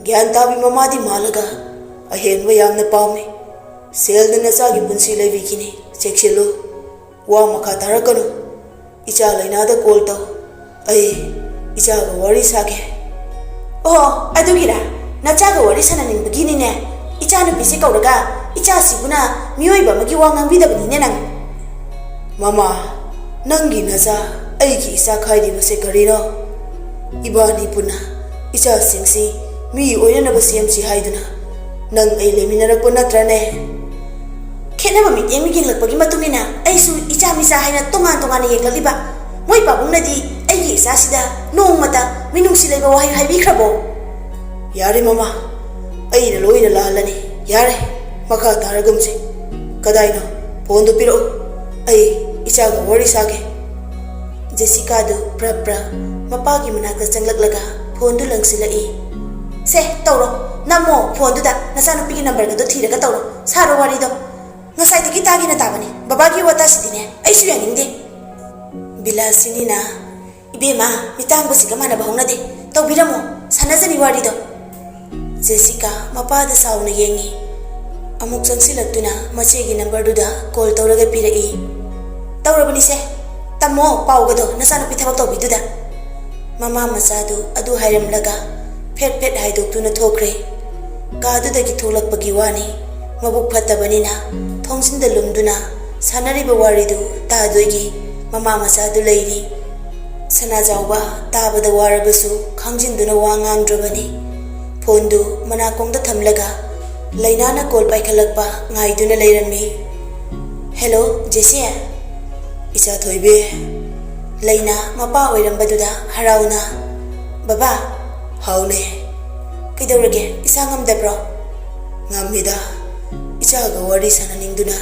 ꯒ꯭ꯌꯥꯟ ꯇꯥꯕꯤ ꯃꯃꯥꯗꯤ ꯃꯥꯜꯂꯒ ꯑꯍꯦꯟꯕ ꯌꯥꯝꯅ ꯄꯥꯝꯃꯤ꯫ ꯁꯦꯜꯅ ꯅꯆꯥꯒꯤ ꯄꯨꯟꯁꯤ ꯂꯩꯕꯤꯈꯤꯅꯤ, ꯆꯦꯛꯁꯤꯜꯂꯨ꯫ ꯋꯥ ꯃꯈꯥ ꯇꯥꯔꯛꯀꯅꯨ꯫ ꯏꯆꯥ ꯂꯩꯅꯥꯗ ꯀꯣꯜ ꯇꯧ꯫ ꯑꯩ ꯏꯆꯥꯒ ꯋꯥꯔꯤ ꯁꯥꯒꯦ꯫ ꯑꯣ, ꯑꯗꯨꯒꯤꯔꯥ? ꯅꯆꯥꯒ ꯋꯥꯔꯤ ꯁꯥꯟꯅꯅꯤꯡꯕꯒꯤꯅꯤꯅꯦ꯫ ꯏꯆꯥꯅꯨꯄꯤꯁꯦ ꯀꯧꯔꯒ ꯏꯆꯥꯁꯤꯕꯨꯅ ꯃꯤꯑꯣꯏꯕ ꯑꯃꯒꯤ ꯋꯥ ꯉꯥꯡꯕꯤꯗꯕꯅꯤꯅꯦ ꯅꯪ꯫ ꯃꯃꯥ, ꯅꯪꯒꯤ ꯅꯆꯥ ꯑꯩꯒꯤ ꯏꯆꯥ ꯈꯥꯏꯔꯤꯕꯁꯦ ꯀꯔꯤꯅꯣ? ꯏꯕꯥꯅꯤ ꯄꯨꯟꯅ ꯏꯆꯥꯁꯤꯡꯁꯤ ꯃꯤ ꯑꯣꯏꯅꯅꯕ ꯁꯦꯝꯁꯤ ꯍꯥꯏꯗꯨꯅ ꯅꯪ ꯑꯩ ꯂꯩꯃꯤꯟꯅꯔꯛꯄ ꯅꯠꯇ꯭ꯔꯅꯦ? ꯈꯦꯠꯅꯕ ꯃꯤꯠꯌꯦꯡ ꯌꯦꯡꯂꯛꯄꯒꯤ ꯃꯇꯨꯡ ꯏꯟꯅ ꯑꯩꯁꯨ ꯏꯆꯥ ꯃꯤꯆꯥ ꯍꯥꯏꯅ ꯇꯣꯉꯥꯟ ꯇꯣꯉꯥꯟꯅ ꯌꯦꯡꯂꯛꯂꯤꯕ꯫ ꯃꯣꯏ ꯄꯥꯕꯨꯡꯅꯗꯤ ꯑꯩꯒꯤ ꯏꯆꯥꯁꯤꯗ ꯅꯣꯡꯃꯇ ꯃꯤꯅꯨꯡꯁꯤ ꯂꯩꯕ ꯋꯥꯍꯩ ꯍꯥꯏꯕꯤꯈ꯭ꯔꯕꯣ? ꯌꯥꯔꯦ ꯃꯃꯥ, ꯑꯩꯅ ꯂꯣꯏꯅ ꯂꯥꯜꯂꯅꯤ꯫ ꯌꯥꯔꯦ, ꯃꯈꯥ ꯇꯥꯔꯒꯨꯝꯁꯤ꯫ ꯀꯗꯥꯏꯅꯣ? "ꯐꯣꯟꯗꯨ ꯄꯤꯔꯛꯎ, ꯑꯩ ꯏꯆꯥꯒ ꯋꯥꯔꯤ ꯁꯥꯒꯦ꯫" ꯖꯦꯁꯤꯀꯥꯗꯨ ꯄ꯭ꯔꯞ ꯄ꯭ꯔꯞ ꯃꯄꯥꯒꯤ ꯃꯅꯥꯛꯇ ꯆꯪꯂꯛꯂꯒ ꯐꯣꯟꯗꯨ ꯂꯪꯁꯤꯜꯂꯛꯏ꯫ "ꯁꯦ, ꯇꯧꯔꯣ, ꯅꯝꯃꯣ ꯐꯣꯟꯗꯨꯗ, ꯅꯆꯥꯅꯨꯄꯤꯒꯤ ꯅꯝꯕꯔꯒꯗꯣ ꯊꯤꯔꯒ ꯇꯧꯔꯣ, ꯁꯥꯔꯣ ꯋꯥꯔꯤꯗꯣ꯫ ꯉꯁꯥꯏꯗꯒꯤ ꯇꯥꯒꯦꯅ ꯇꯥꯕꯅꯤ, ꯕꯕꯥꯒꯤ ꯋꯥꯇꯥꯁꯤꯗꯤꯅꯦ, ꯑꯩꯁꯨ ꯌꯥꯅꯤꯡꯗꯦ꯫" ꯕꯤꯂꯥꯁꯤꯅꯤꯅ, "ꯏꯕꯦꯝꯃ, ꯃꯤꯇꯥꯡꯕꯁꯤꯒ ꯃꯥꯟꯅꯕ ꯍꯧꯅꯗꯦ, ꯇꯧꯕꯤꯔꯝꯃꯣ, ꯁꯥꯟꯅꯖꯅꯤ ꯋꯥꯔꯤꯗꯣ꯫" ꯖꯦꯁꯤꯀꯥ ꯃꯄꯥꯗ ꯁꯥꯎꯅ ꯌꯦꯡꯉꯤ꯫ ꯑꯃꯨꯛ ꯆꯪꯁꯤꯜꯂꯛꯇꯨꯅ ꯃꯆꯦꯒꯤ ꯅꯝꯕꯔꯗꯨꯗ ꯀꯣꯜ ꯇꯧꯔꯒ ꯄꯤꯔꯛꯏ꯫ "ꯇꯧꯔꯕꯅꯤꯁꯦ, ꯇꯝꯃꯣ ꯄꯥꯎꯒꯗꯣ ꯅꯆꯥꯅꯨꯄꯤ ꯊꯕꯛ ꯇꯧꯕꯤꯗꯨꯗ꯫" ꯃꯃꯥ ꯃꯆꯥꯗꯨ ꯑꯗꯨ ꯍꯥꯏꯔꯝꯂꯒ ꯐꯦꯠ ꯐꯦꯠ ꯍꯥꯏꯗꯣꯛꯇꯨꯅ ꯊꯣꯛꯈ꯭ꯔꯦ꯫ ꯀꯥꯗꯨꯗꯒꯤ ꯊꯣꯛꯂꯛꯄꯒꯤ ꯋꯥꯅꯤ, ꯃꯕꯨꯛ ꯐꯠꯇꯕꯅꯤꯅ ꯊꯣꯡꯖꯤꯟꯗ ꯂꯨꯝꯗꯨꯅ ꯁꯥꯟꯅꯔꯤꯕ ꯋꯥꯔꯤꯗꯨ ꯇꯥꯗꯣꯏꯒꯤ ꯃꯃꯥ ꯃꯆꯥꯗꯨ ꯂꯩꯔꯤ꯫ ꯁꯅꯥꯖꯥꯎꯕ ꯇꯥꯕꯗ ꯋꯥꯔꯕꯁꯨ ꯈꯥꯡꯖꯤꯟꯗꯨꯅ ꯋꯥ ꯉꯥꯡꯗ꯭ꯔꯕꯅꯤ꯫ ꯐꯣꯟꯗꯨ ꯃꯅꯥꯀꯣꯡꯗ ꯊꯝꯂꯒ ꯂꯩꯅꯥꯅ ꯀꯣꯜ ꯄꯥꯏꯈꯠꯂꯛꯄ ꯉꯥꯏꯗꯨꯅ ꯂꯩꯔꯝꯃꯤ꯫ "ꯍꯦꯜꯂꯣ, ꯖꯦꯁꯤ꯫" "ꯏꯆꯥ ꯊꯣꯏꯕꯤ꯫" ꯂꯩꯅꯥ ꯃꯄꯥ ꯑꯣꯏꯔꯝꯕꯗꯨꯗ ꯍꯔꯥꯎꯅ, "ꯕꯕꯥ꯫" "ꯍꯥꯎꯅꯦ꯫" "ꯀꯩꯗꯧꯔꯒꯦ? ꯏꯁꯥ ꯉꯝꯗꯕ꯭ꯔꯣ?" "ꯉꯝꯃꯤꯗ꯫ ꯏꯆꯥꯒ ꯋꯥꯔꯤ ꯁꯥꯟꯅꯅꯤꯡꯗꯨꯅ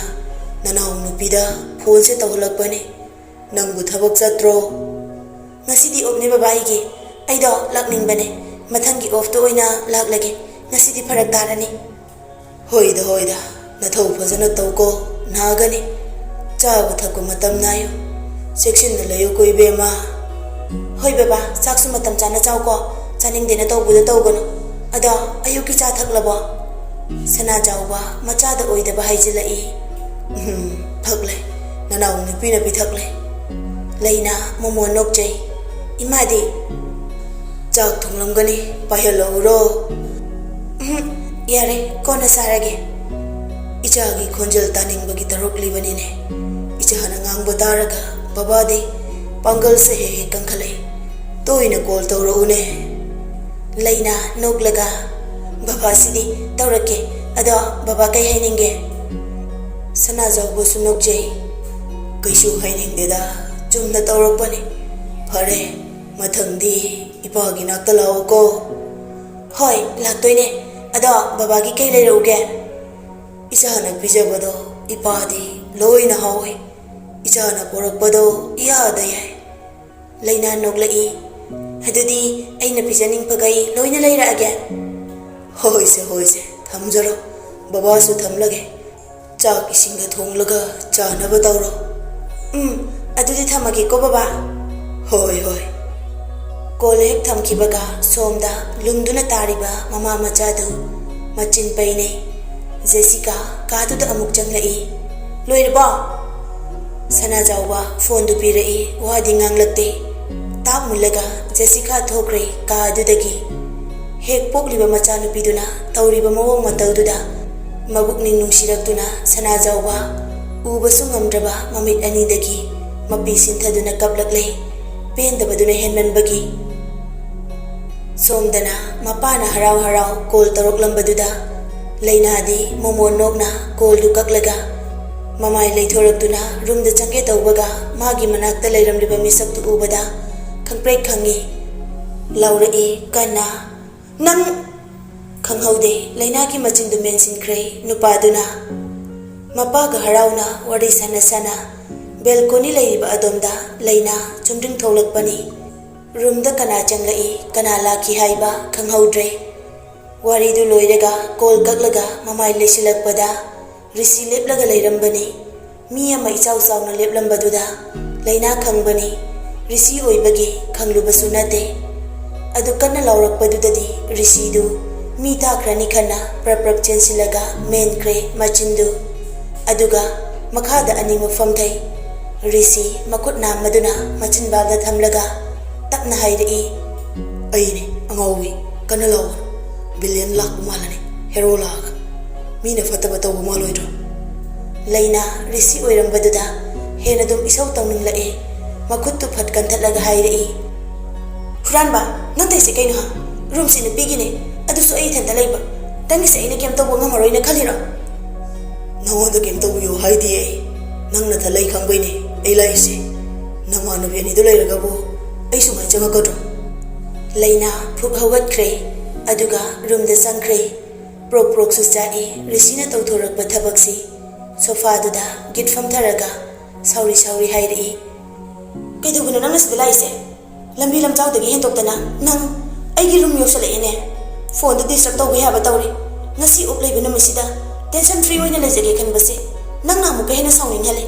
ꯅꯅꯥꯎ ꯅꯨꯄꯤꯗ ꯐꯣꯟꯁꯦ ꯇꯧꯍꯜꯂꯛꯄꯅꯤ꯫ ꯅꯪꯕꯨ ꯊꯕꯛ ꯆꯠꯇ꯭ꯔꯣ?" "ꯉꯁꯤꯗꯤ ꯑꯣꯐꯅꯦ ꯕꯕꯥ ꯑꯩꯒꯤ꯫ ꯑꯩꯗꯣ ꯂꯥꯛꯅꯤꯡꯕꯅꯦ꯫ ꯃꯊꯪꯒꯤ ꯑꯣꯐꯇ ꯑꯣꯏꯅ ꯂꯥꯛꯂꯒꯦ꯫ ꯉꯁꯤꯗꯤ ꯐꯔꯛ ꯇꯥꯔꯅꯤ꯫" "ꯍꯣꯏꯗ, ꯍꯣꯏꯗ, ꯅꯊꯧ ꯐꯖꯅ ꯇꯧꯀꯣ, ꯅꯥꯒꯅꯤ꯫ ꯆꯥꯕ ꯊꯛꯄ ꯃꯇꯝ ꯅꯥꯏꯌꯨ, ꯆꯦꯛꯁꯤꯟꯅ ꯂꯩꯌꯨꯀꯣ ꯏꯕꯦꯝꯃ꯫" "ꯍꯣꯏ ꯕꯕꯥ, ꯆꯥꯛꯁꯨ ꯃꯇꯝ ꯆꯥꯅ ꯆꯥꯎꯀꯣ, ꯆꯥꯅꯤꯡꯗꯦꯅ ꯇꯧꯕꯗꯣ ꯇꯧꯒꯅꯨ꯫ ꯑꯗꯣ ꯑꯌꯨꯛꯀꯤ ꯆꯥ ꯊꯛꯂꯕꯣ?" ꯁꯅꯥꯖꯥꯎꯕ ꯃꯆꯥꯗ ꯑꯣꯏꯗꯕ ꯍꯥꯏꯖꯤꯜꯂꯛꯏ꯫ "ꯎꯝ, ꯊꯛꯂꯦ, ꯅꯅꯥꯎ ꯅꯨꯄꯤꯅ ꯄꯤꯊꯛꯂꯦ꯫" ꯂꯩꯅꯥ ꯃꯃꯣꯟ ꯅꯣꯛꯆꯩ꯫ "ꯏꯃꯥꯗꯤ?" "ꯆꯥꯛ ꯊꯣꯡꯂꯝꯒꯅꯤ, ꯄꯥꯏꯍꯜꯂꯛꯎꯔꯣ?" "ꯎꯝ, ꯌꯥꯔꯦ, ꯀꯣꯟꯅ ꯆꯥꯔꯒꯦ꯫" ꯏꯆꯥꯒꯤ ꯈꯣꯟꯖꯦꯜ ꯇꯥꯅꯤꯡꯕꯒꯤ ꯇꯧꯔꯛꯂꯤꯕꯅꯤꯅꯦ꯫ ꯏꯆꯥꯅ ꯉꯥꯡꯕ ꯇꯥꯔꯒ ꯕꯕꯥꯗꯤ ꯄꯥꯡꯒꯜꯁꯦ ꯍꯦꯛ ꯍꯦꯛ ꯀꯟꯈꯠꯂꯛꯏ꯫ "ꯇꯣꯏꯅ ꯀꯣꯜ ꯇꯧꯔꯛꯎꯅꯦ꯫" ꯂꯩꯅꯥ ꯅꯣꯛꯂꯒ, "ꯕꯕꯥꯁꯤꯗꯤ ꯇꯧꯔꯛꯀꯦ, ꯑꯗꯣ ꯕꯕꯥ ꯀꯩ ꯍꯥꯏꯅꯤꯡꯒꯦ?" ꯁꯅꯥꯖꯥꯎꯕꯁꯨ ꯅꯣꯛꯆꯩ꯫ "ꯀꯩꯁꯨ ꯍꯥꯏꯅꯤꯡꯗꯦꯗ, ꯆꯨꯝꯅ ꯇꯧꯔꯛꯄꯅꯤ꯫ ꯐꯔꯦ, ꯃꯊꯪꯗꯤ ꯏꯄꯥꯒꯤ ꯅꯥꯛꯇ ꯂꯥꯛꯑꯣꯀꯣ꯫" "ꯍꯣꯏ, ꯂꯥꯛꯇꯣꯏꯅꯦ꯫ ꯑꯗꯣ ꯕꯕꯥꯒꯤ ꯀꯩ ꯂꯩꯔꯛꯎꯒꯦ?" "ꯏꯆꯥꯅ ꯄꯤꯖꯕꯗꯣ ꯏꯄꯥꯗꯤ ꯂꯣꯏꯅ ꯍꯥꯎꯏ꯫ ꯏꯆꯥꯅ ꯄꯣꯔꯛꯄꯗꯣ ꯏꯌꯥꯗ ꯌꯥꯏ꯫ ꯂꯩꯅꯥ ꯅꯣꯛꯂꯛꯏ꯫ "ꯑꯗꯨꯗꯤ ꯑꯩꯅ ꯄꯤꯖꯅꯤꯡꯕꯈꯩ ꯂꯣꯏꯅ ꯂꯩꯔꯛꯑꯒꯦ?" "ꯍꯣꯏꯁꯦ, ꯍꯣꯏꯁꯦ, ꯊꯝꯖꯔꯣ꯫ ꯕꯕꯥꯁꯨ ꯊꯝꯂꯒꯦ꯫ ꯆꯥꯛ ꯏꯁꯤꯡꯒ ꯊꯣꯡꯂꯒ ꯆꯥꯅꯕ ꯇꯧꯔꯣ꯫" "ꯎꯝ, ꯑꯗꯨꯗꯤ ꯊꯝꯃꯒꯦꯀꯣ ꯕꯕꯥ꯫" "ꯍꯣꯏ, ꯍꯣꯏ꯫" ꯀꯣꯜ ꯍꯦꯛ ꯊꯝꯈꯤꯕꯒ ꯁꯣꯝꯗ ꯂꯨꯝꯗꯨꯅ ꯇꯥꯔꯤꯕ ꯃꯃꯥ ꯃꯆꯥꯗꯨ ꯃꯆꯤꯟ ꯄꯩꯅꯩ꯫ ꯖꯦꯁꯤꯀꯥ ꯀꯥꯗꯨꯗ ꯑꯃꯨꯛ ꯆꯪꯂꯛꯏ꯫ "ꯂꯣꯏꯔꯕꯣ?" ꯁꯅꯥꯖꯥꯎꯕ ꯐꯣꯟꯗꯨ ꯄꯤꯔꯛꯏ, ꯋꯥꯗꯤ ꯉꯥꯡꯂꯛꯇꯦ꯫ ꯇꯥꯞ ꯃꯨꯜꯂꯒ ꯖꯦꯁꯤꯀꯥ ꯊꯣꯛꯈ꯭ꯔꯦ ꯀꯥ ꯑꯗꯨꯗꯒꯤ꯫ ꯍꯦꯛ ꯄꯣꯛꯂꯤꯕ ꯃꯆꯥꯅꯨꯄꯤꯗꯨꯅ ꯇꯧꯔꯤꯕ ꯃꯑꯣꯡ ꯃꯇꯧꯗꯨꯗ ꯃꯕꯨꯛꯅꯤꯡ ꯅꯨꯡꯁꯤꯔꯛꯇꯨꯅ ꯁꯅꯥꯖꯥꯎꯕ ꯎꯕꯁꯨ ꯉꯝꯗ꯭ꯔꯕ ꯃꯃꯤꯠ ꯑꯅꯤꯗꯒꯤ ꯃꯄꯤ ꯁꯤꯟꯊꯗꯨꯅ ꯀꯞꯂꯛꯂꯦ꯫ ꯄꯦꯟꯗꯕꯗꯨꯅ ꯍꯦꯟꯃꯟꯕꯒꯤ꯫ ꯁꯣꯝꯗꯅ ꯃꯄꯥꯅ ꯍꯔꯥꯎ ꯍꯔꯥꯎ ꯀꯣꯜ ꯇꯧꯔꯛꯂꯝꯕꯗꯨꯗ ꯂꯩꯅꯥꯗꯤ ꯃꯣꯃꯣꯟ ꯅꯣꯛꯅ ꯀꯣꯜꯗꯨ ꯀꯛꯂꯒ ꯃꯃꯥꯏ ꯂꯩꯊꯣꯔꯛꯇꯨꯅ ꯔꯨꯝꯗ ꯆꯪꯒꯦ ꯇꯧꯕꯒ ꯃꯥꯒꯤ ꯃꯅꯥꯛꯇ ꯂꯩꯔꯝꯂꯤꯕ ꯃꯤꯁꯛꯇꯨ ꯎꯕꯗ ꯈꯪꯄ꯭ꯔꯦꯛ ꯈꯪꯉꯤ꯫ ꯂꯥꯎꯔꯛꯏ ꯀꯟꯅ, "ꯅꯪ!" ꯈꯪꯍꯧꯗꯦ, ꯂꯩꯅꯥꯒꯤ ꯃꯆꯤꯟꯗꯨ ꯃꯦꯟꯁꯤꯟꯈ꯭ꯔꯦ ꯅꯨꯄꯥꯗꯨꯅ꯫ ꯃꯄꯥꯒ ꯍꯔꯥꯎꯅ ꯋꯥꯔꯤ ꯁꯥꯟꯅ ꯁꯥꯟꯅ ꯕꯦꯜꯀꯣꯅꯤ ꯂꯩꯔꯤꯕ ꯑꯗꯣꯝꯗ ꯂꯩꯅꯥ ꯆꯨꯝꯗ꯭ꯔꯤꯡ ꯊꯣꯛꯂꯛꯄꯅꯤ꯫ ꯔꯨꯝꯗ ꯀꯅꯥ ꯆꯪꯂꯛꯏ, ꯀꯅꯥ ꯂꯥꯛꯈꯤ ꯍꯥꯏꯕ ꯈꯪꯍꯧꯗ꯭ꯔꯦ꯫ ꯋꯥꯔꯤꯗꯨ ꯂꯣꯏꯔꯒ ꯀꯣꯜ ꯀꯛꯂꯒ ꯃꯃꯥꯏ ꯂꯩꯁꯤꯜꯂꯛꯄꯗ ꯔꯤꯁꯤ ꯂꯦꯞꯂꯒ ꯂꯩꯔꯝꯕꯅꯤ꯫ ꯃꯤ ꯑꯃ ꯏꯆꯥꯎ ꯆꯥꯎꯅ ꯂꯦꯞꯂꯝꯕꯗꯨꯗ ꯂꯩꯅꯥ ꯈꯪꯕꯅꯤ꯫ ꯔꯤꯁꯤ ꯑꯣꯏꯕꯒꯤ ꯈꯪꯂꯨꯕꯁꯨ ꯅꯠꯇꯦ꯫ ꯑꯗꯨ ꯀꯟꯅ ꯂꯥꯎꯔꯛꯄꯗꯨꯗꯗꯤ ꯔꯤꯁꯤꯗꯨ ꯃꯤ ꯇꯥꯈ꯭ꯔꯅꯤ ꯈꯟꯅ ꯄ꯭ꯔꯞ ꯄ꯭ꯔꯞ ꯆꯦꯟꯁꯤꯜꯂꯒ ꯃꯦꯟꯈ꯭ꯔꯦ ꯃꯆꯤꯟꯗꯨ꯫ ꯑꯗꯨꯒ ꯃꯈꯥꯗ ꯑꯅꯤꯃꯛ ꯐꯝꯊꯩ꯫ ꯔꯤꯁꯤ ꯃꯈꯨꯠ ꯅꯥꯝꯃꯗꯨꯅ ꯃꯆꯤꯟꯕꯥꯜꯗ ꯊꯝꯂꯒ ꯇꯞꯅ ꯍꯥꯏꯔꯛꯏ, "ꯑꯩꯅꯦ ꯑꯉꯥꯎꯕꯤ, ꯀꯟꯅ ꯂꯥꯎꯒꯅꯨ꯫ ꯚꯤꯂꯦꯟ ꯂꯥꯛꯄ ꯃꯥꯜꯂꯅꯤ, ꯍꯦꯔꯣ ꯂꯥꯛꯑꯒ꯫ ꯃꯤꯅ ꯐꯠꯇꯕ ꯇꯧꯕ ꯃꯥꯜꯂꯣꯏꯗ꯭ꯔꯣ?" ꯂꯩꯅꯥ ꯔꯤꯁꯤ ꯑꯣꯏꯔꯝꯕꯗꯨꯗ ꯍꯦꯟꯅ ꯑꯗꯨꯝ ꯏꯁꯧ ꯇꯧꯅꯤꯡꯂꯛꯑꯦ꯫ ꯃꯈꯨꯠꯇꯨ ꯐꯠ ꯀꯟꯊꯠꯂꯒ ꯍꯥꯏꯔꯛꯏ, "ꯍꯨꯔꯥꯟꯕ, ꯅꯪ ꯇꯧꯏꯁꯦ ꯀꯩꯅꯣ ꯍꯥ? ꯔꯨꯝꯁꯤ ꯅꯨꯄꯤꯒꯤꯅꯦ, ꯑꯗꯨꯁꯨ ꯑꯩ ꯏꯊꯟꯇ ꯂꯩꯕ꯫ ꯅꯪꯒꯤꯁꯦ ꯑꯩꯅ ꯀꯩꯝ ꯇꯧꯕ ꯉꯝꯃꯔꯣꯏꯅ ꯈꯜꯂꯤꯔꯣ?" "ꯅꯉꯣꯟꯗ ꯀꯩꯝ ꯇꯧꯕꯤꯌꯣ ꯍꯥꯏꯗꯤꯌꯦ꯫ ꯅꯪ ꯅꯊꯟ ꯂꯩ ꯈꯪꯕꯩꯅꯦ ꯑꯩ ꯂꯥꯛꯏꯁꯦ꯫ ꯅꯃꯥꯟꯅꯕꯤ ꯑꯅꯤꯗꯣ ꯂꯩꯔꯒꯕꯨ ꯑꯩ ꯁꯨꯃꯥꯏꯅ ꯆꯪꯉꯛꯀꯗ꯭ꯔꯣ?" ꯂꯩꯅꯥ ꯐꯨꯛ ꯍꯧꯒꯠꯈ꯭ꯔꯦ, ꯑꯗꯨꯒ ꯔꯨꯝꯗ ꯆꯪꯈ꯭ꯔꯦ꯫ ꯄ꯭ꯔꯣꯛ ꯄ꯭ꯔꯣꯛꯁꯨ ꯆꯥꯛꯏ ꯔꯤꯁꯤꯅ ꯇꯧꯊꯣꯔꯛꯄ ꯊꯕꯛꯁꯤ꯫ ꯁꯣꯐꯥꯗꯨꯗ ꯒꯤꯠ ꯐꯝꯊꯔꯒ ꯁꯥꯎꯔꯤ ꯁꯥꯎꯔꯤ ꯍꯥꯏꯔꯛꯏ, "ꯀꯩꯗꯧꯕꯅꯣ ꯅꯪꯅ ꯁꯤꯗ ꯂꯥꯛꯏꯁꯦ? ꯂꯝꯕꯤ ꯂꯝꯖꯥꯎꯗꯒꯤ ꯍꯦꯟꯗꯣꯛꯇꯅ ꯅꯪ ꯑꯩꯒꯤ ꯔꯨꯝ ꯌꯧꯁꯜꯂꯛꯑꯦꯅꯦ꯫ ꯐꯣꯟꯗ ꯗꯤꯁꯇꯔꯕ ꯇꯧꯕ ꯌꯥꯕ ꯇꯧꯔꯦ꯫ ꯉꯁꯤ ꯑꯣꯐ ꯂꯩꯕ ꯅꯨꯃꯤꯠꯁꯤꯗ ꯇꯦꯟꯁꯟ ꯐ꯭ꯔꯤ ꯑꯣꯏꯅ ꯂꯩꯖꯒꯦ ꯈꯟꯕꯁꯦ ꯅꯪꯅ ꯑꯃꯨꯛꯀ ꯍꯦꯟꯅ ꯁꯥꯎꯅꯤꯡꯍꯜꯂꯦ꯫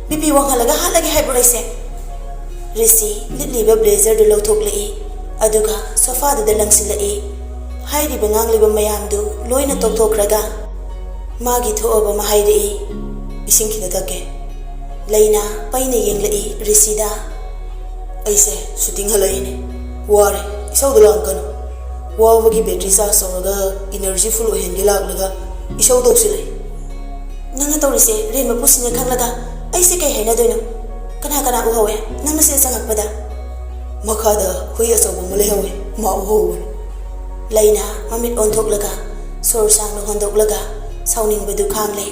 ꯕꯤ ꯄꯤ ꯋꯥꯡꯍꯜꯂꯒ ꯍꯥꯠꯂꯒꯦ ꯍꯥꯏꯕ꯭ꯔꯣ ꯑꯩꯁꯦ?" ꯔꯤꯁꯤ ꯂꯤꯠꯂꯤꯕ ꯕ꯭ꯂꯦꯖꯔꯗꯨ ꯂꯧꯊꯣꯛꯂꯛꯏ, ꯑꯗꯨꯒ ꯁꯣꯐꯥꯗꯨꯗ ꯂꯪꯁꯤꯜꯂꯛꯏ꯫ ꯍꯥꯏꯔꯤꯕ ꯉꯥꯡꯂꯤꯕ ꯃꯌꯥꯝꯗꯨ ꯂꯣꯏꯅ ꯇꯣꯛꯊꯣꯛꯈ꯭ꯔꯒ ꯃꯥꯒꯤ ꯊꯣꯛꯑꯕ ꯑꯃ ꯍꯥꯏꯔꯛꯏ, "ꯏꯁꯤꯡ ꯈꯤꯇ ꯊꯛꯀꯦ꯫" ꯂꯩꯅꯥ ꯄꯩꯅ ꯌꯦꯡꯂꯛꯏ ꯔꯤꯁꯤꯗ꯫ "ꯑꯩꯁꯦ ꯁꯨꯇꯤꯡ ꯍꯜꯂꯛꯏꯅꯦ, ꯋꯥꯔꯦ, ꯏꯁꯧꯗ ꯂꯥꯡꯒꯅꯨ꯫ ꯋꯥꯕꯒꯤ ꯕꯦꯇ꯭ꯔꯤ ꯆꯥꯔꯖ ꯇꯧꯔꯒ ꯏꯅꯔꯖꯤ ꯐꯨꯜ ꯑꯣꯏꯍꯟꯒꯦ ꯂꯥꯛꯂꯒ ꯏꯁꯧ ꯇꯧꯁꯤꯜꯂꯛꯏ꯫" "ꯅꯪꯅ ꯇꯧꯔꯤꯁꯦ ꯔꯦꯟ ꯃꯄꯨꯁꯤꯡꯅ ꯈꯪꯂꯒ ꯑꯩꯁꯦ ꯀꯩ ꯍꯥꯏꯅꯗꯣꯏꯅꯣ? ꯀꯅꯥ ꯀꯅꯥ ꯎꯍꯧꯋꯦ ꯅꯪꯅ ꯁꯤꯗ ꯆꯪꯉꯛꯄꯗ?" "ꯃꯈꯥꯗ ꯍꯨꯏ ꯑꯆꯧꯕ ꯑꯃ ꯂꯩꯍꯧꯋꯦ, ꯃꯥ ꯎꯍꯧꯕꯅꯤ꯫" ꯂꯩꯅꯥ ꯃꯃꯤꯠ ꯑꯣꯟꯊꯣꯛꯂꯒ ꯁꯣꯔ ꯁꯥꯡꯅ ꯍꯣꯟꯗꯣꯛꯂꯒ ꯁꯥꯎꯅꯤꯡꯕꯗꯨ ꯈꯥꯡꯂꯦ꯫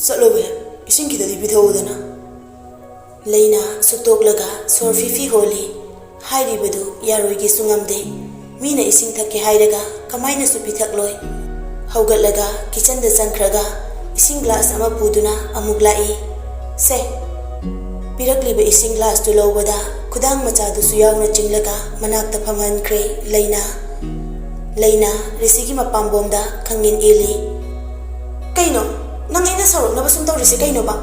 "ꯆꯠꯂꯣꯕꯦ, ꯏꯁꯤꯡ ꯈꯤꯇꯗꯤ ꯄꯤꯊꯛꯎꯗꯅ꯫" ꯂꯩꯅꯥ ꯁꯨꯛꯇꯣꯛꯂꯒ ꯁꯣꯔ ꯐꯤꯐꯤ ꯍꯣꯜꯂꯤ꯫ ꯍꯥꯏꯔꯤꯕꯗꯨ ꯌꯥꯔꯣꯏꯒꯦꯁꯨ ꯉꯝꯗꯦ꯫ ꯃꯤꯅ ꯏꯁꯤꯡ ꯊꯛꯀꯦ ꯍꯥꯏꯔꯒ ꯀꯃꯥꯏꯅꯁꯨ ꯄꯤꯊꯛꯂꯣꯏ꯫ ꯍꯧꯒꯠꯂꯒ ꯀꯤꯆꯟꯗ ꯆꯪꯈ꯭ꯔꯒ ꯏꯁꯤꯡ ꯒ꯭ꯂꯥꯁ ꯑꯃ ꯄꯨꯗꯨꯅ ꯑꯃꯨꯛ ꯂꯥꯛꯏ꯫ "ꯁꯦ꯫" ꯄꯤꯔꯛꯂꯤꯕ ꯏꯁꯤꯡ ꯒ꯭ꯂꯥꯁꯇꯨ ꯂꯧꯕꯗ ꯈꯨꯗꯥꯡ ꯃꯆꯥꯗꯨꯁꯨ ꯌꯥꯎꯅ ꯆꯤꯡꯂꯒ ꯃꯅꯥꯛꯇ ꯐꯝꯍꯟꯈ꯭ꯔꯦ ꯂꯩꯅꯥ꯫ ꯂꯩꯅꯥ ꯔꯤꯁꯤꯒꯤ ꯃꯄꯥꯝꯕꯣꯝꯗ ꯈꯪꯉꯤꯟ ꯏꯜꯂꯤ꯫ "ꯀꯩꯅꯣ? ꯅꯪ ꯑꯩꯅ ꯁꯥꯎꯔꯛꯅꯕ ꯁꯨꯝ ꯇꯧꯔꯤꯁꯦ ꯀꯩꯅꯣꯕ?"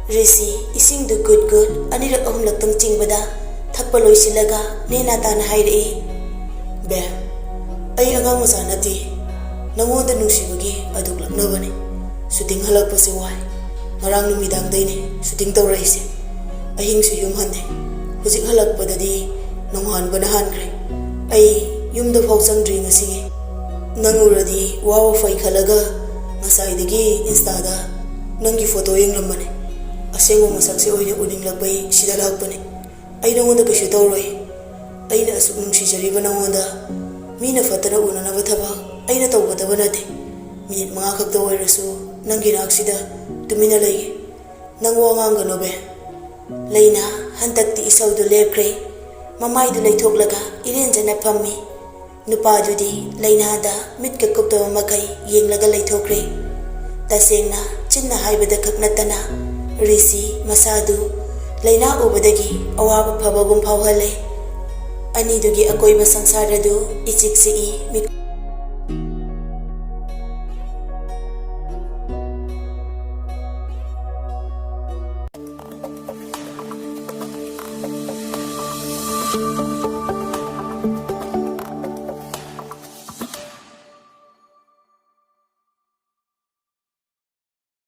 ꯔꯤꯁꯤ ꯏꯁꯤꯡꯗꯨ ꯒꯨꯠ ꯒꯨꯠ ꯑꯅꯤꯔꯛ ꯑꯍꯨꯝꯂꯛꯇꯪ ꯆꯤꯡꯕꯗ ꯊꯛꯄ ꯂꯣꯏꯁꯤꯜꯂꯒ ꯅꯦꯅꯥ ꯇꯥꯅ ꯍꯥꯏꯔꯛꯏ, "ꯕꯦ, ꯑꯩ ꯑꯉꯥꯡ ꯃꯆꯥ ꯅꯠꯇꯦ꯫ ꯅꯉꯣꯟꯗ ꯅꯨꯡꯁꯤꯕꯒꯤ ꯑꯗꯨꯛ ꯂꯛꯅꯕꯅꯤ꯫ ꯁꯨꯇꯤꯡ ꯍꯜꯂꯛꯄꯁꯦ ꯋꯥꯏ꯫ ꯉꯔꯥꯡ ꯅꯨꯃꯤꯗꯥꯡꯗꯩꯅꯦ ꯁꯨꯇꯤꯡ ꯇꯧꯔꯛꯏꯁꯦ꯫ ꯑꯍꯤꯡꯁꯨ ꯌꯨꯝ ꯍꯟꯗꯦ꯫ ꯍꯧꯖꯤꯛ ꯍꯜꯂꯛꯄꯗꯗꯤ ꯅꯣꯡꯉꯥꯟꯕꯅ ꯍꯥꯟꯈ꯭ꯔꯦ꯫ ꯑꯩ ꯌꯨꯝꯗ ꯐꯥꯎ ꯆꯪꯗ꯭ꯔꯤ ꯉꯁꯤꯒꯤ꯫ ꯅꯪ ꯎꯔꯗꯤ ꯋꯥꯕ ꯐꯩ ꯈꯜꯂꯒ ꯉꯁꯥꯏꯗꯒꯤ ꯏꯟꯁꯇꯥꯗ ꯅꯪꯒꯤ ꯐꯣꯇꯣ ꯌꯦꯡꯂꯝꯕꯅꯦ꯫ ꯑꯁꯦꯡꯕ ꯃꯁꯛꯁꯦ ꯑꯣꯏꯅ ꯎꯅꯤꯡꯂꯛꯄꯩ ꯁꯤꯗ ꯂꯥꯛꯄꯅꯦ꯫ ꯑꯩ ꯅꯉꯣꯟꯗ ꯀꯩꯁꯨ ꯇꯧꯔꯣꯏ꯫ ꯑꯩꯅ ꯑꯁꯨꯛ ꯅꯨꯡꯁꯤꯖꯔꯤꯕ ꯅꯉꯣꯟꯗ ꯃꯤꯅ ꯐꯠꯇꯅ ꯎꯅꯅꯕ ꯊꯕꯛ ꯑꯩꯅ ꯇꯧꯒꯗꯕ ꯅꯠꯇꯦ꯫ ꯃꯤꯅꯤꯠ ꯃꯉꯥ ꯈꯛꯇ ꯑꯣꯏꯔꯁꯨ ꯅꯪꯒꯤ ꯅꯥꯛꯁꯤꯗ ꯇꯨꯃꯤꯟꯅ ꯂꯩꯒꯦ꯫ ꯅꯪ ꯋꯥ ꯉꯥꯡꯒꯅꯣꯕꯦ꯫" ꯂꯩꯅꯥ ꯍꯟꯗꯛꯇꯤ ꯏꯁꯧꯗꯨ ꯂꯦꯞꯈ꯭ꯔꯦ꯫ ꯃꯃꯥꯏꯗꯨ ꯂꯩꯊꯣꯛꯂꯒ ꯏꯔꯦꯟꯖꯅ ꯐꯝꯃꯤ꯫ ꯅꯨꯄꯥꯗꯨꯗꯤ ꯂꯩꯅꯥꯗ ꯃꯤꯠꯀ ꯀꯨꯞꯇꯕ ꯃꯈꯩ ꯌꯦꯡꯂꯒ ꯂꯩꯊꯣꯛꯈ꯭ꯔꯦ꯫ ꯇꯁꯦꯡꯅ ꯆꯤꯟꯅ ꯍꯥꯏꯕꯗ ꯈꯛ ꯅꯠꯇꯅ ꯔꯤꯁꯤ ꯃꯁꯥꯗꯨ ꯂꯥꯏꯅꯥ ꯎꯕꯗꯒꯤ ꯑꯋꯥꯕ ꯐꯕꯒꯨꯝ ꯐꯥꯎꯍꯜꯂꯦ꯫ ꯑꯅꯤꯗꯨꯒꯤ ꯑꯀꯣꯏꯕ ꯁꯪꯁꯥꯔ ꯑꯗꯨ ꯏꯆꯤꯛ ꯆꯤꯛꯏ꯫ ꯃꯤ-